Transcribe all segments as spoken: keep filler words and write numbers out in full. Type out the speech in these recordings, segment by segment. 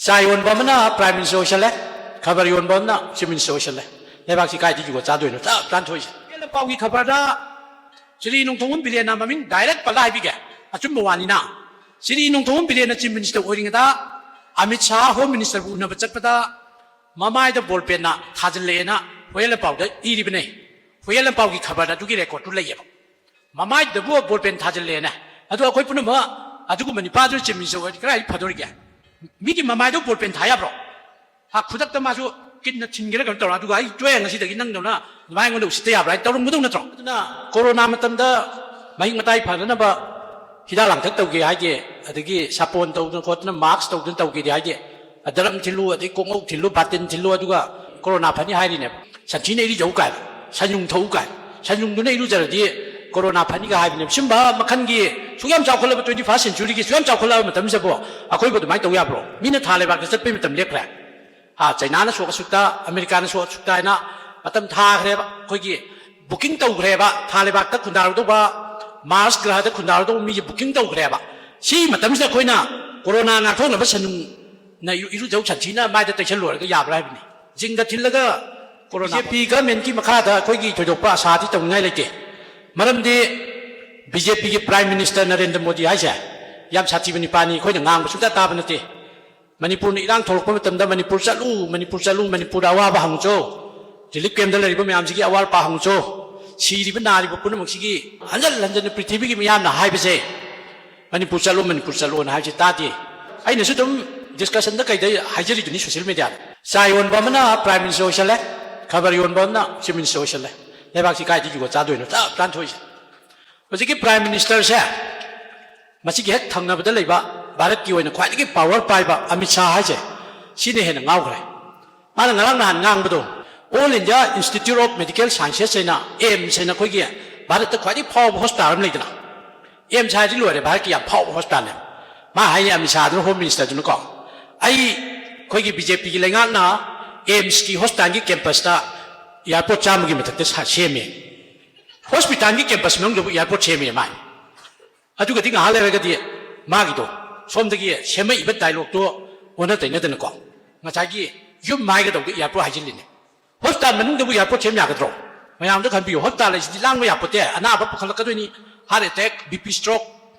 ꯆꯥ ꯌꯣꯟꯕ ꯑꯃꯅ Prime Minister ꯑꯣꯏꯁꯜꯂꯦ, ꯈꯕꯔ ꯌꯣꯟꯕ ꯑꯃꯅ Chief Minister ꯑꯣꯏꯁꯜꯂꯦ꯫ ꯂꯩꯕꯥꯛꯁꯤ ꯀꯥꯏꯗ ꯖꯨꯒꯣꯠ ꯆꯥꯗꯣꯏꯅꯣ? ꯆꯞ ꯆꯥꯅ ꯊꯣꯛꯏꯁꯦ꯫ ꯍꯨꯏꯌꯦꯟ ꯂꯟꯄꯥꯎꯒꯤ ꯈꯕꯔꯗ ꯁ꯭ꯔꯤ ꯅꯣꯡꯊꯣꯝꯕꯝ ꯕꯤꯔꯦꯟꯅ ꯃꯃꯤꯡ direct ꯄꯜꯂ ꯍꯥꯏꯕꯤꯒꯦ, ꯑꯆꯨꯝꯕ ꯋꯥꯅꯤꯅ꯫ ꯁ꯭ꯔꯤ ꯅꯣꯡꯊꯣꯝꯕꯝ ꯕꯤꯔꯦꯟꯅ Chief Minister ꯑꯣꯏꯔꯤꯉꯩꯗ ꯑꯃꯤꯠ ꯁꯥꯍ Home Ministerꯕꯨ ꯎꯅꯕ ꯆꯠꯄꯗ ꯃꯃꯥꯏꯗ ball penꯅ ꯊꯥꯖꯤꯜꯂꯛꯑꯦꯅ ꯍꯨꯏꯌꯦꯟ ꯂꯟꯄꯥꯎꯗ ꯏꯔꯤꯕꯅꯦ꯫ ꯍꯨꯏꯌꯦꯟ ꯂꯟꯄꯥꯎꯒꯤ ꯈꯕꯔꯗ ꯑꯗꯨꯒꯤ recordꯇꯨ ꯂꯩꯌꯦꯕ꯫ ꯃꯃꯥꯏꯗꯕꯨ ball pen ꯊꯥꯖꯤꯜꯂꯦꯅ꯫ ꯑꯗꯣ ꯑꯩꯈꯣꯏ ꯄꯨꯝꯅꯃꯛ ꯑꯗꯨꯒꯨꯝꯕ ꯅꯤꯄꯥꯗꯨ Chief Minister ꯑꯣꯏꯔꯗꯤ ꯀꯗꯥꯏ ꯐꯗꯣꯔꯤꯒꯦ? ꯃꯤꯒꯤ ꯃꯃꯥꯏꯗ ball pen ꯊꯥ ꯌꯥꯕ꯭ꯔꯣ? ꯍꯥ, ꯈꯨꯗꯛꯇ ꯃꯥꯁꯨ ꯀꯤꯠꯅ ꯊꯤꯟꯒꯦꯔꯥ ꯀꯩꯅꯣ ꯇꯧꯔ, ꯑꯗꯨꯒ "ꯑꯩ ꯇꯣꯛꯑꯦ, ꯉꯁꯤꯗꯒꯤ ꯅꯪꯗꯧꯅ ꯑꯗꯨꯃꯥꯏꯅ ꯑꯩꯉꯣꯟꯗ ꯎꯁꯤꯠꯇ ꯌꯥꯕ꯭ꯔꯥ?" ꯍꯥꯏꯅ ꯇꯧꯔꯝꯒꯗꯧ ꯅꯠꯇ꯭ꯔꯣ? ꯑꯗꯨꯅ ꯀꯣꯔꯣꯅꯥ ꯃꯇꯝꯗ ꯃꯍꯤꯛ ꯃꯇꯥꯏ ꯐꯅꯅꯕ ꯍꯤꯗꯥꯛ ꯂꯥꯡꯊꯛ ꯇꯧꯒꯦ ꯍꯥꯏꯗꯦ, ꯑꯗꯒꯤ ꯁꯥꯄꯣꯟ ꯇꯧꯗꯅ ꯈꯣꯠꯇꯅ, mask ꯇꯧꯗꯅ ꯇꯧꯒꯦꯗꯤ ꯍꯥꯏꯗꯦ꯫ ꯗ꯭ꯔꯝ ꯊꯤꯜꯂꯨ, ꯑꯗꯩ ꯀꯣꯡꯉꯧ ꯊꯤꯜꯂꯨ, ꯕꯥꯇꯤꯟ ꯊꯤꯜꯂꯨ, ꯑꯗꯨꯒ ꯀꯣꯔꯣꯅꯥ ꯐꯅꯤ ꯍꯥꯏꯔꯤꯅꯦꯕ꯫ ꯁꯟꯊꯤꯅ ꯏꯔꯨꯖꯧ ꯀꯥꯏꯅ, ꯁꯟꯌꯨꯡ ꯊꯛꯎ ꯀꯥꯏꯅ, ꯁꯟꯌꯨꯡꯗꯨꯅ ꯏꯔꯨꯖꯔꯗꯤ ꯀꯣꯔꯣꯅꯥ ꯐꯅꯤꯒ ꯍꯥꯏꯕꯅꯦꯕ꯫ ꯁꯤꯒꯨꯝꯕ ꯃꯈꯜꯒꯤ ꯁꯨꯛ ꯌꯥꯝ ꯆꯥꯎꯈꯠꯂꯕ twenty first centuryꯒꯤ ꯁꯨꯛ ꯌꯥꯝ ꯆꯥꯎꯈꯠꯂꯕ ꯃꯇꯝꯁꯤꯗꯕꯨ ꯑꯩꯈꯣꯏꯕꯨ ꯑꯗꯨꯃꯥꯏꯅ ꯇꯧ ꯌꯥꯕ꯭ꯔꯣ? ꯃꯤꯅ ꯊꯥ ꯂꯩꯕꯥꯛꯇ ꯆꯠꯄꯩ ꯃꯇꯝ ꯂꯦꯞꯈ꯭ꯔꯦ꯫ ꯍꯥ, ꯆꯩꯅꯥꯅ ꯁꯣꯛ ꯑꯁꯨꯛꯇ, ꯑꯃꯦꯔꯤꯀꯥꯅ ꯁꯣꯛ ꯑꯁꯨꯛꯇ ꯍꯥꯏꯅ ꯃꯇꯝ ꯊꯥꯈ꯭ꯔꯦꯕ꯫ ꯑꯩꯈꯣꯏꯒꯤ booking ꯇꯧꯈ꯭ꯔꯦꯕ, ꯊꯥ ꯂꯩꯕꯥꯛꯇ ꯈꯨꯟꯗꯥꯔꯨꯗꯧꯕ, ꯃꯥꯔꯁ ꯒ꯭ꯔꯍꯗ ꯈꯨꯟꯗꯥꯔꯨꯗꯧꯕ ꯃꯤꯁꯦ booking ꯇꯧꯈ꯭ꯔꯦꯕ꯫ ꯁꯤ ꯃꯇꯝꯁꯤꯗ ꯑꯩꯈꯣꯏꯅ ꯀꯣꯔꯣꯅꯥ ꯉꯥꯛꯊꯣꯛꯅꯕ ꯁꯟꯅꯨꯡꯅ ꯏꯔꯨ-, ꯏꯔꯨꯖꯧ ꯁꯟꯊꯤꯅ ꯃꯥꯏꯗ ꯇꯩꯁꯜꯂꯣꯏꯔꯒ ꯌꯥꯕ꯭ꯔꯥ ꯍꯥꯏꯕꯅꯤ꯫ ꯖꯤꯡꯒ ꯊꯤꯜꯂꯒ ꯀꯣꯔꯣꯅꯥ BJP governmentꯀꯤ ꯃꯈꯥꯗ ꯑꯩꯈꯣꯏꯒꯤ ꯊꯣꯏꯗꯣꯛꯄ ꯑꯁꯥꯗꯤ ꯇꯧꯅꯤꯡꯉꯥꯏ ꯂꯩꯇꯦ꯫ ꯃꯔꯝꯗꯤ BJPꯒꯤ Prime Minister ꯅꯔꯦꯟꯗ꯭ꯔ ꯃꯣꯗꯤ ꯍꯥꯏꯁꯦ ꯌꯥꯝ ꯁꯥꯊꯤꯕ ꯅꯤꯄꯥꯅꯤ, ꯑꯩꯈꯣꯏꯅ ꯉꯥꯡꯕ ꯁꯨꯡꯇꯥ ꯇꯥꯕ ꯅꯠꯇꯦ꯫ ꯃꯅꯤꯄꯨꯔꯅ ꯏꯔꯥꯡ ꯊꯣꯛꯂꯛꯄ ꯃꯇꯝꯗ "ꯃꯅꯤꯄꯨꯔ ꯆꯠꯂꯨ, ꯃꯅꯤꯄꯨꯔ ꯆꯠꯂꯨ, ꯃꯅꯤꯄꯨꯔꯗ ꯑꯋꯥꯕ ꯍꯪꯉꯨꯆꯣ, relief campꯗ ꯂꯩꯔꯤꯕ ꯃꯌꯥꯝꯁꯤꯒꯤ ꯑꯋꯥꯠ ꯑꯄꯥ ꯍꯪꯉꯨꯆꯣ", ꯁꯤꯔꯤꯕ ꯅꯥꯔꯤꯕ ꯄꯨꯝꯅꯃꯛꯁꯤꯒꯤ ꯍꯟꯖꯟ ꯍꯟꯖꯟꯅ ꯄ꯭ꯔꯤꯊꯤꯕꯤꯒꯤ ꯃꯤꯌꯥꯝꯅ ꯍꯥꯏꯕꯁꯦ, "ꯃꯅꯤꯄꯨꯔ ꯆꯠꯂꯨ, ꯃꯅꯤꯄꯨꯔ ꯆꯠꯂꯨꯅ" ꯍꯥꯏꯕꯁꯦ ꯇꯥꯗꯦ꯫ ꯑꯩꯅꯁꯨ ꯑꯗꯨꯝ discussionꯗ ꯀꯩꯗ ꯍꯥꯏꯖꯔꯤꯗꯨꯅꯤ social mediaꯗ꯫ ꯆꯥ ꯌꯣꯟꯕ ꯑꯃꯅ Prime Minister ꯑꯣꯏꯁꯜꯂꯦ, ꯈꯕꯔ ꯌꯣꯟꯕ ꯑꯃꯅ Chief Minister ꯑꯣꯏꯁꯜꯂꯦ꯫ ꯂꯩꯕꯥꯛꯁꯤ ꯀꯥꯏꯗ ꯖꯨꯒꯣꯠ ꯆꯥꯗꯣꯏꯅꯣ? ꯆꯞ ꯆꯥꯅ ꯊꯣꯛꯏꯁꯦ꯫ ꯍꯧꯖꯤꯛꯀꯤ Prime Ministerꯁꯦ, ꯃꯁꯤꯒꯤ ꯍꯦꯛ ꯊꯪꯅꯕꯗ ꯂꯩꯕ ꯚꯥꯔꯠꯀꯤ ꯑꯣꯏꯅ ꯈ꯭ꯋꯥꯏꯗꯒꯤ power ꯄꯥꯏꯕ ꯑꯃꯤꯠ ꯁꯥꯍ ꯍꯥꯏꯁꯦ, ꯁꯤꯅ ꯍꯦꯟꯅ ꯉꯥꯎꯈ꯭ꯔꯦ꯫ ꯃꯥꯅ ꯉꯔꯥꯡ ꯅꯍꯥꯟ ꯉꯥꯡꯕꯗꯣ, All India Institute of Medical Sciences ꯍꯥꯏꯅ, AIIMS ꯍꯥꯏꯅ ꯑꯩꯈꯣꯏꯒꯤ ꯚꯥꯔꯠꯇ ꯈ꯭ꯋꯥꯏꯗꯒꯤ ꯐꯥꯎꯕ hospital ꯑꯃ ꯂꯩꯗꯅ, AIIMS ꯍꯥꯏꯔꯗꯤ ꯂꯣꯏꯔꯦ, ꯚꯥꯔꯠꯀꯤ ꯌꯥꯝ ꯐꯥꯎꯕ hospitalꯅꯦ꯫ ꯃꯥ ꯍꯥꯏꯅꯤ ꯑꯃꯤꯠ ꯁꯥꯍꯗꯨꯅ Home Ministerꯗꯨꯅꯀꯣ, "ꯑꯩ, ꯑꯩꯈꯣꯏꯒꯤ BJPꯒꯤ ꯂꯩꯉꯥꯛꯅ AIIMSꯀꯤ hospitalꯒꯤ campusꯇ airport ꯆꯥꯝꯃꯒꯤ ꯃꯊꯛꯇ ꯁꯥ-, ꯁꯦꯝꯃꯦ꯫ Hospitalꯒꯤ campus ꯃꯅꯨꯡꯗꯕꯨ airport ꯁꯦꯝꯃꯦ ꯃꯥ ꯍꯥꯏꯅꯤ"꯫ ꯑꯗꯨꯒꯗꯤ ꯉꯥꯏꯍꯥꯛ ꯂꯩꯔꯒꯗꯤ ꯃꯥꯒꯤꯗꯣ, ꯁꯣꯝꯗꯒꯤ ꯁꯦꯝꯃꯛꯏꯕ dialogueꯇꯣ ꯑꯣꯟꯅ ꯇꯩꯅꯗꯅꯀꯣ, ꯉꯁꯥꯏꯒꯤ ꯌꯨꯝ ꯍꯥꯏꯒꯗꯧꯕꯗ airport ꯍꯥꯏꯖꯤꯜꯂꯤꯅꯦ꯫ Hospital ꯃꯅꯨꯡꯗꯕꯨ airport ꯁꯦꯝ ꯌꯥꯒꯗ꯭ꯔꯣ? ꯃꯌꯥꯝꯗꯣ ꯈꯟꯕꯤꯌꯨ, hospital ꯍꯥꯏꯁꯤꯗꯤ ꯂꯥꯡꯕ ꯌꯥꯄꯣꯠꯇꯦ, ꯑꯅꯥꯕ ꯄꯨꯈꯠꯂꯛꯀꯗꯣꯏꯅꯤ, heart attack, BP stroke,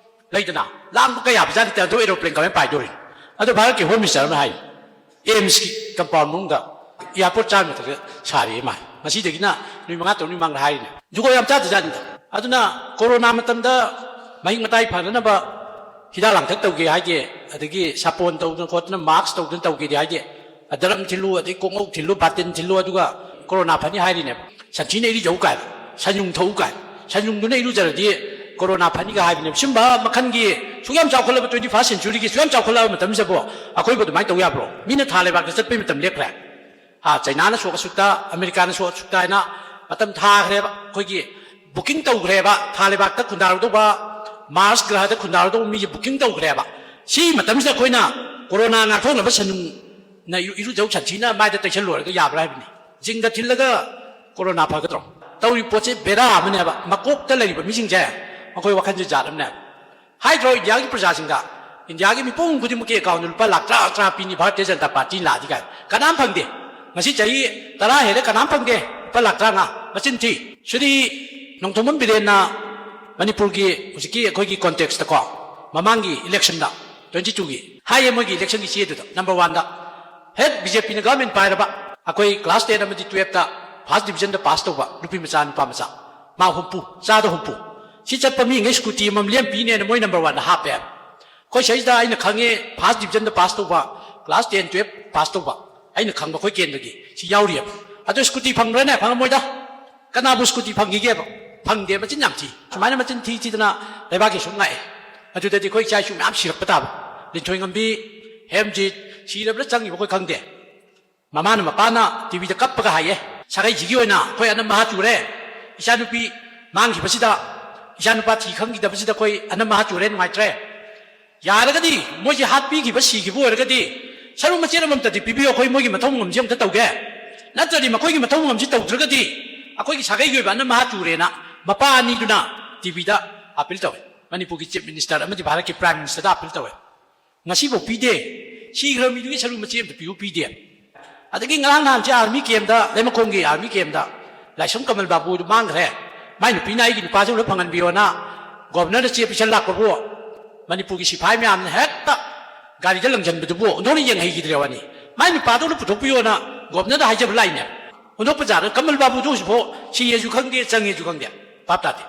ꯂꯩꯗꯅ, ꯂꯥꯡꯕ ꯀꯌꯥ ꯌꯥꯕꯖꯥꯠ ꯅꯠꯇꯦ꯫ ꯑꯗꯣ aeroplane ꯀꯃꯥꯏꯅ ꯄꯥꯏꯗꯣꯔꯤ? ꯑꯗꯣ ꯚꯥꯔꯠꯀꯤ Home Minister ꯑꯃꯅ ꯍꯥꯏ, AIIMSꯀꯤ compound ꯃꯅꯨꯡꯗ airport ꯆꯥꯝꯃ ꯃꯊꯛꯇ ꯁꯥꯔꯤ ꯃꯥ꯫ ꯉꯁꯤꯗꯒꯤꯅ ꯅꯨꯃꯤꯠ ꯃꯉꯥ ꯇꯔꯨꯛꯅꯤ ꯃꯃꯥꯡꯗ ꯍꯥꯏꯔꯤꯅꯦ꯫ ꯖꯨꯒꯣꯠ ꯌꯥꯝ ꯆꯥꯗꯖꯥꯠꯅꯤꯗ꯫ ꯑꯗꯨꯅ ꯀꯣꯔꯣꯅꯥ ꯃꯇꯝꯗ ꯃꯍꯤꯛ ꯃꯇꯥꯏ ꯐꯅꯅꯕ ꯍꯤꯗꯥꯛ ꯂꯥꯡꯊꯛ ꯇꯧꯒꯦ ꯍꯥꯏꯗꯦ, ꯑꯗꯒꯤ ꯁꯥꯄꯣꯟ ꯇꯧꯗꯅ ꯈꯣꯠꯇꯅ, mask ꯇꯧꯗꯅ ꯇꯧꯒꯦꯗꯤ ꯍꯥꯏꯗꯦ꯫ ꯗ꯭ꯔꯝ ꯊꯤꯜꯂꯨ, ꯑꯗꯩ ꯀꯣꯡꯉꯧ ꯊꯤꯜꯂꯨ, ꯕꯥꯇꯤꯟ ꯊꯤꯜꯂꯨ, ꯑꯗꯨꯒ ꯀꯣꯔꯣꯅꯥ ꯐꯅꯤ ꯍꯥꯏꯔꯤꯅꯦꯕ꯫ ꯁꯟꯊꯤꯅ ꯏꯔꯨꯖꯧ ꯀꯥꯏꯅ, ꯁꯟꯌꯨꯡ ꯊꯛꯎ ꯀꯥꯏꯅ꯫ ꯁꯟꯌꯨꯡꯗꯨꯅ ꯏꯔꯨꯖꯔꯗꯤ ꯀꯣꯔꯣꯅꯥ ꯐꯅꯤꯒ ꯍꯥꯏꯕꯅꯦꯕ꯫ ꯁꯤꯒꯨꯝꯕ ꯃꯈꯜꯒꯤ ꯁꯨꯛ ꯌꯥꯝ ꯆꯥꯎꯈꯠꯂꯕ twenty first centuryꯒꯤ ꯁꯨꯛ ꯌꯥꯝ ꯆꯥꯎꯈꯠꯂꯕ ꯃꯇꯝꯁꯤꯗꯕꯨ ꯑꯩꯈꯣꯏꯕꯨ ꯑꯗꯨꯃꯥꯏꯅ ꯇꯧ ꯌꯥꯕ꯭ꯔꯣ? ꯃꯤꯅ ꯊꯥ ꯂꯩꯕꯥꯛꯇ ꯆꯠꯄꯩ ꯃꯇꯝ ꯂꯦꯞꯈ꯭ꯔꯦ꯫ ꯑꯥ, ꯆꯩꯅꯥꯅ ꯁꯣꯛ ꯑꯁꯨꯛꯇ, ꯑꯃꯦꯔꯤꯀꯥꯅ ꯁꯣꯛ ꯑꯁꯨꯛꯇ ꯍꯥꯏꯅ ꯃꯇꯝ ꯊꯥꯈ꯭ꯔꯦꯕ꯫ ꯑꯩꯈꯣꯏꯒꯤ booking ꯇꯧꯈ꯭ꯔꯦꯕ, ꯊꯥ ꯂꯩꯕꯥꯛꯇ ꯈꯨꯟꯗꯥꯔꯨꯗꯧꯕ, ꯃꯥꯔꯁ ꯒ꯭ꯔꯍꯗ ꯈꯨꯟꯗꯥꯔꯨꯗꯧꯕ ꯃꯤꯁꯦ booking ꯇꯧꯈ꯭ꯔꯦꯕ꯫ ꯁꯤ ꯃꯇꯝꯁꯤꯗ ꯑꯩꯈꯣꯏꯅ ꯀꯣꯔꯣꯅꯥ ꯉꯥꯛꯊꯣꯛꯅꯕ ꯁꯟꯅꯨꯡꯅ ꯏꯔꯨ-, ꯏꯔꯨꯖꯧ, ꯁꯟꯊꯤꯅ ꯃꯥꯏꯗ ꯇꯩꯁꯜꯂꯣꯏꯔꯒ ꯌꯥꯕ꯭ꯔꯥ ꯍꯥꯏꯕꯅꯤ꯫ ꯖꯤꯡꯒ ꯊꯤꯜꯂꯒ ꯀꯣꯔꯣꯅꯥ ꯐꯒꯗ꯭ꯔꯣ? ꯇꯧꯔꯤꯕ ꯄꯣꯠꯁꯦ ꯕꯦꯔꯥ ꯑꯃꯅꯦꯕ꯫ ꯃꯀꯣꯛꯇ ꯂꯩꯔꯤꯕ ꯃꯤꯁꯤꯡꯁꯦ ꯃꯈꯣꯏ ꯋꯥꯈꯜꯁꯦ ꯖꯥꯠ ꯑꯃꯅꯦꯕ꯫ ꯍꯥꯏꯗ꯭ꯔꯣ ꯏꯟꯗꯤꯌꯥꯒꯤ ꯄ꯭ꯔꯖꯥꯁꯤꯡꯗ, ꯏꯟꯗꯤꯌꯥꯒꯤ ꯃꯤꯄꯨꯝ ꯈꯨꯗꯤꯡꯃꯛꯀꯤ accountꯗ ꯂꯨꯄꯥ ꯂꯥꯛ ꯇꯔꯥ, ꯇꯔꯥ ꯄꯤꯅꯤ ꯚꯥꯔꯇꯤꯌ ꯖꯅꯇꯥ ꯄꯥꯔꯇꯤꯅ ꯂꯥꯛꯑꯗꯤ ꯀꯥꯏꯅ? ꯀꯅꯥꯝ ꯐꯪꯗꯦ꯫ ꯉꯁꯤ ꯆꯍꯤ ꯇꯔꯥ ꯍꯦꯜꯂꯦ, ꯀꯅꯥꯝ ꯐꯪꯗꯦ ꯂꯨꯄꯥ ꯂꯥꯛ ꯇꯔꯥꯃꯉꯥ꯫ ꯃꯆꯤꯟ ꯊꯤ꯫ ꯁ꯭ꯔꯤ ꯅꯣꯡꯊꯣꯝꯕꯝ ꯕꯤꯔꯦꯟꯅ ꯃꯅꯤꯄꯨꯔꯒꯤ ꯍꯧꯖꯤꯛꯀꯤ ꯑꯩꯈꯣꯏꯒꯤ contextꯇꯀꯣ, ꯃꯃꯥꯡꯒꯤ electionꯗ, twenty twoꯒꯤ, ꯍꯥꯏꯌꯦ ꯃꯣꯏꯒꯤ electionꯒꯤ ꯆꯦꯗꯨꯗ, number oneꯗ, ꯍꯦꯛ BJPꯅ government ꯄꯥꯏꯔꯕ, ꯑꯩꯈꯣꯏ class ten ꯑꯃꯗꯤ twelveꯇ first divisionꯗ pass ꯇꯧꯕ ꯅꯨꯄꯤ ꯃꯆꯥ, ꯅꯨꯄꯥ ꯃꯆꯥ, ꯃꯥ ꯍꯨꯝꯐꯨ, ꯆꯥꯗ ꯍꯨꯝꯐꯨ꯫ ꯁꯤ ꯆꯠꯄ ꯃꯤꯉꯩ scooty ꯑꯃꯃꯝ ꯂꯦꯝ ꯄꯤꯅꯦꯅ ꯃꯣꯏ number oneꯗ ꯍꯥꯞꯄꯦ꯫ ꯑꯩꯈꯣꯏ ꯁꯤꯗꯩꯁꯤꯗ ꯑꯩꯅ ꯈꯪꯉꯦ, first divisionꯗ pass ꯇꯧꯕ, class ten, twelve pass ꯇꯧꯕ, ꯑꯩꯅ ꯈꯪꯕ ꯑꯩꯈꯣꯏ ꯀꯦꯟꯗ꯭ꯔꯒꯤ ꯁꯤ ꯌꯥꯎꯔꯤꯑꯕ꯫ ꯑꯗꯣ scooty ꯐꯪꯕ꯭ꯔꯥꯅꯦ? ꯐꯪꯉꯝꯃꯣꯏꯗ꯫ ꯀꯅꯥꯕꯨ scooty ꯐꯪꯈꯤꯒꯦꯕ? ꯐꯪꯗꯦ, ꯃꯆꯤꯟ ꯌꯥꯝ ꯊꯤ꯫ ꯁꯨꯃꯥꯏꯅ ꯃꯆꯤꯟ ꯊꯤ ꯊꯤꯗꯅ ꯂꯩꯕꯥꯛꯀꯤ ꯁꯨꯝ ꯉꯥꯛꯑꯦ꯫ ꯑꯗꯨꯗꯗꯤ ꯑꯩꯈꯣꯏ ꯏꯆꯥ ꯏꯁꯨ ꯃꯌꯥꯝ ꯁꯤꯔꯛꯄ ꯇꯥꯕ꯫ ꯂꯤꯟꯊꯣꯏ ꯉꯝꯕꯤ, ꯍꯦꯝꯖꯤꯠ, ꯁꯤꯔꯕ꯭ꯔꯥ ꯆꯪꯉꯤꯕ ꯑꯩꯈꯣꯏ ꯈꯪꯗꯦ꯫ ꯃꯃꯥꯅ ꯃꯄꯥꯅ TVꯗ ꯀꯞꯄꯒ ꯍꯥꯏꯌꯦ, "ꯁꯥꯒꯩꯁꯤꯒꯤ ꯑꯣꯏꯅ ꯑꯩꯈꯣꯏ ꯑꯅꯝꯕ ꯍꯥ ꯆꯨꯔꯦ, ꯏꯆꯥꯅꯨꯄꯤ ꯃꯥꯡꯈꯤꯕꯁꯤꯗ, ꯏꯆꯥꯅꯨꯄꯥ ꯊꯤ ꯈꯪꯈꯤꯗꯕꯁꯤꯗ ꯑꯩꯈꯣꯏ ꯑꯅꯝꯕ ꯍꯥ ꯆꯨꯔꯦ, ꯅꯨꯡꯉꯥꯏꯇ꯭ꯔꯦ꯫ ꯌꯥꯔꯒꯗꯤ ꯃꯣꯏꯁꯦ ꯍꯥꯠꯄꯤꯈꯤꯕ, ꯁꯤꯈꯤꯕ ꯑꯣꯏꯔꯒꯗꯤ ꯁꯔꯨ ꯃꯆꯦꯠ ꯑꯃꯃꯝꯇꯗꯤ ꯄꯤꯕꯤꯌꯨ, ꯑꯩꯈꯣꯏ ꯃꯣꯏꯒꯤ ꯃꯊꯧ ꯃꯉꯝꯁꯤ ꯑꯝꯇ ꯇꯧꯒꯦ꯫ ꯅꯠꯇ꯭ꯔꯗꯤ ꯃꯈꯣꯏꯒꯤ ꯃꯊꯧ ꯃꯉꯝꯁꯤ ꯇꯧꯗ꯭ꯔꯒꯗꯤ ꯑꯩꯈꯣꯏꯒꯤ ꯁꯥꯒꯩꯒꯤ ꯑꯣꯏꯕ ꯑꯅꯝꯕ ꯍꯥ ꯆꯨꯔꯦꯅ" ꯃꯄꯥ ꯑꯅꯤꯗꯨꯅ TVꯗ appeal ꯇꯧꯋꯦ꯫ ꯃꯅꯤꯄꯨꯔꯒꯤ Chief Minister ꯑꯃꯗꯤ ꯚꯥꯔꯠꯀꯤ Prime Ministerꯗ appeal ꯇꯧꯋꯦ꯫ ꯉꯁꯤꯐꯥꯎ ꯄꯤꯗꯦ꯫ ꯁꯤꯈ꯭ꯔꯕ ꯃꯤꯗꯨꯒꯤ ꯁꯔꯨꯛ ꯃꯆꯦꯠ ꯑꯝꯇ ꯄꯤꯌꯨ ꯄꯤꯗꯦ꯫ ꯑꯗꯒꯤ ꯉꯔꯥꯡ ꯅꯍꯥꯟꯁꯦ ꯑꯥꯔꯃꯤ ꯀꯦꯝꯗ, ꯂꯩꯃꯈꯣꯡꯒꯤ ꯑꯥꯔꯃꯤ ꯀꯦꯝꯗ ꯂꯥꯏꯁ꯭ꯔꯝ ꯀꯃꯜ ꯕꯥꯕꯨꯗꯨ ꯃꯥꯡꯈ꯭ꯔꯦ꯫ ꯃꯥꯏ ꯅꯨꯄꯤꯅ ꯑꯩꯒꯤ ꯅꯨꯄꯥꯁꯦ ꯎꯅ ꯐꯪꯍꯟꯕꯤꯌꯣꯅ ꯒꯣꯕꯔꯅꯔꯗ ꯆꯦ ꯄꯤꯁꯜ ꯂꯥꯛꯄꯕꯨ ꯃꯅꯤꯄꯨꯔꯒꯤ ꯁꯤꯐꯥꯏ ꯃꯌꯥꯝꯅ ꯍꯦꯛꯇ ꯒꯥꯔꯤꯗ ꯂꯪꯁꯤꯟꯕꯗꯨꯕꯨ ꯑꯣꯟꯊꯣꯛꯅ ꯌꯦꯡꯍꯩꯈꯤꯗ꯭ꯔꯦ ꯋꯥꯅꯤ꯫ ꯃꯥꯏ ꯅꯨꯄꯥꯗꯨꯅ ꯄꯨꯊꯣꯛꯄꯤꯌꯣꯅ ꯒꯣꯕꯔꯅꯔꯗ ꯍꯥꯏꯖꯕ ꯂꯥꯛꯏꯅꯦ꯫ ꯑꯣꯟꯊꯣꯛꯄ ꯖꯥꯠꯅ ꯀꯃꯜ ꯕꯥꯕꯨꯗꯨ ꯍꯧꯖꯤꯛꯐꯥꯎ ꯁꯤꯌꯦꯁꯨ ꯈꯪꯗꯦ, ꯆꯪꯉꯦꯁꯨ ꯈꯪꯗꯦ꯫ ꯚꯥꯞ ꯇꯥꯗꯦ꯫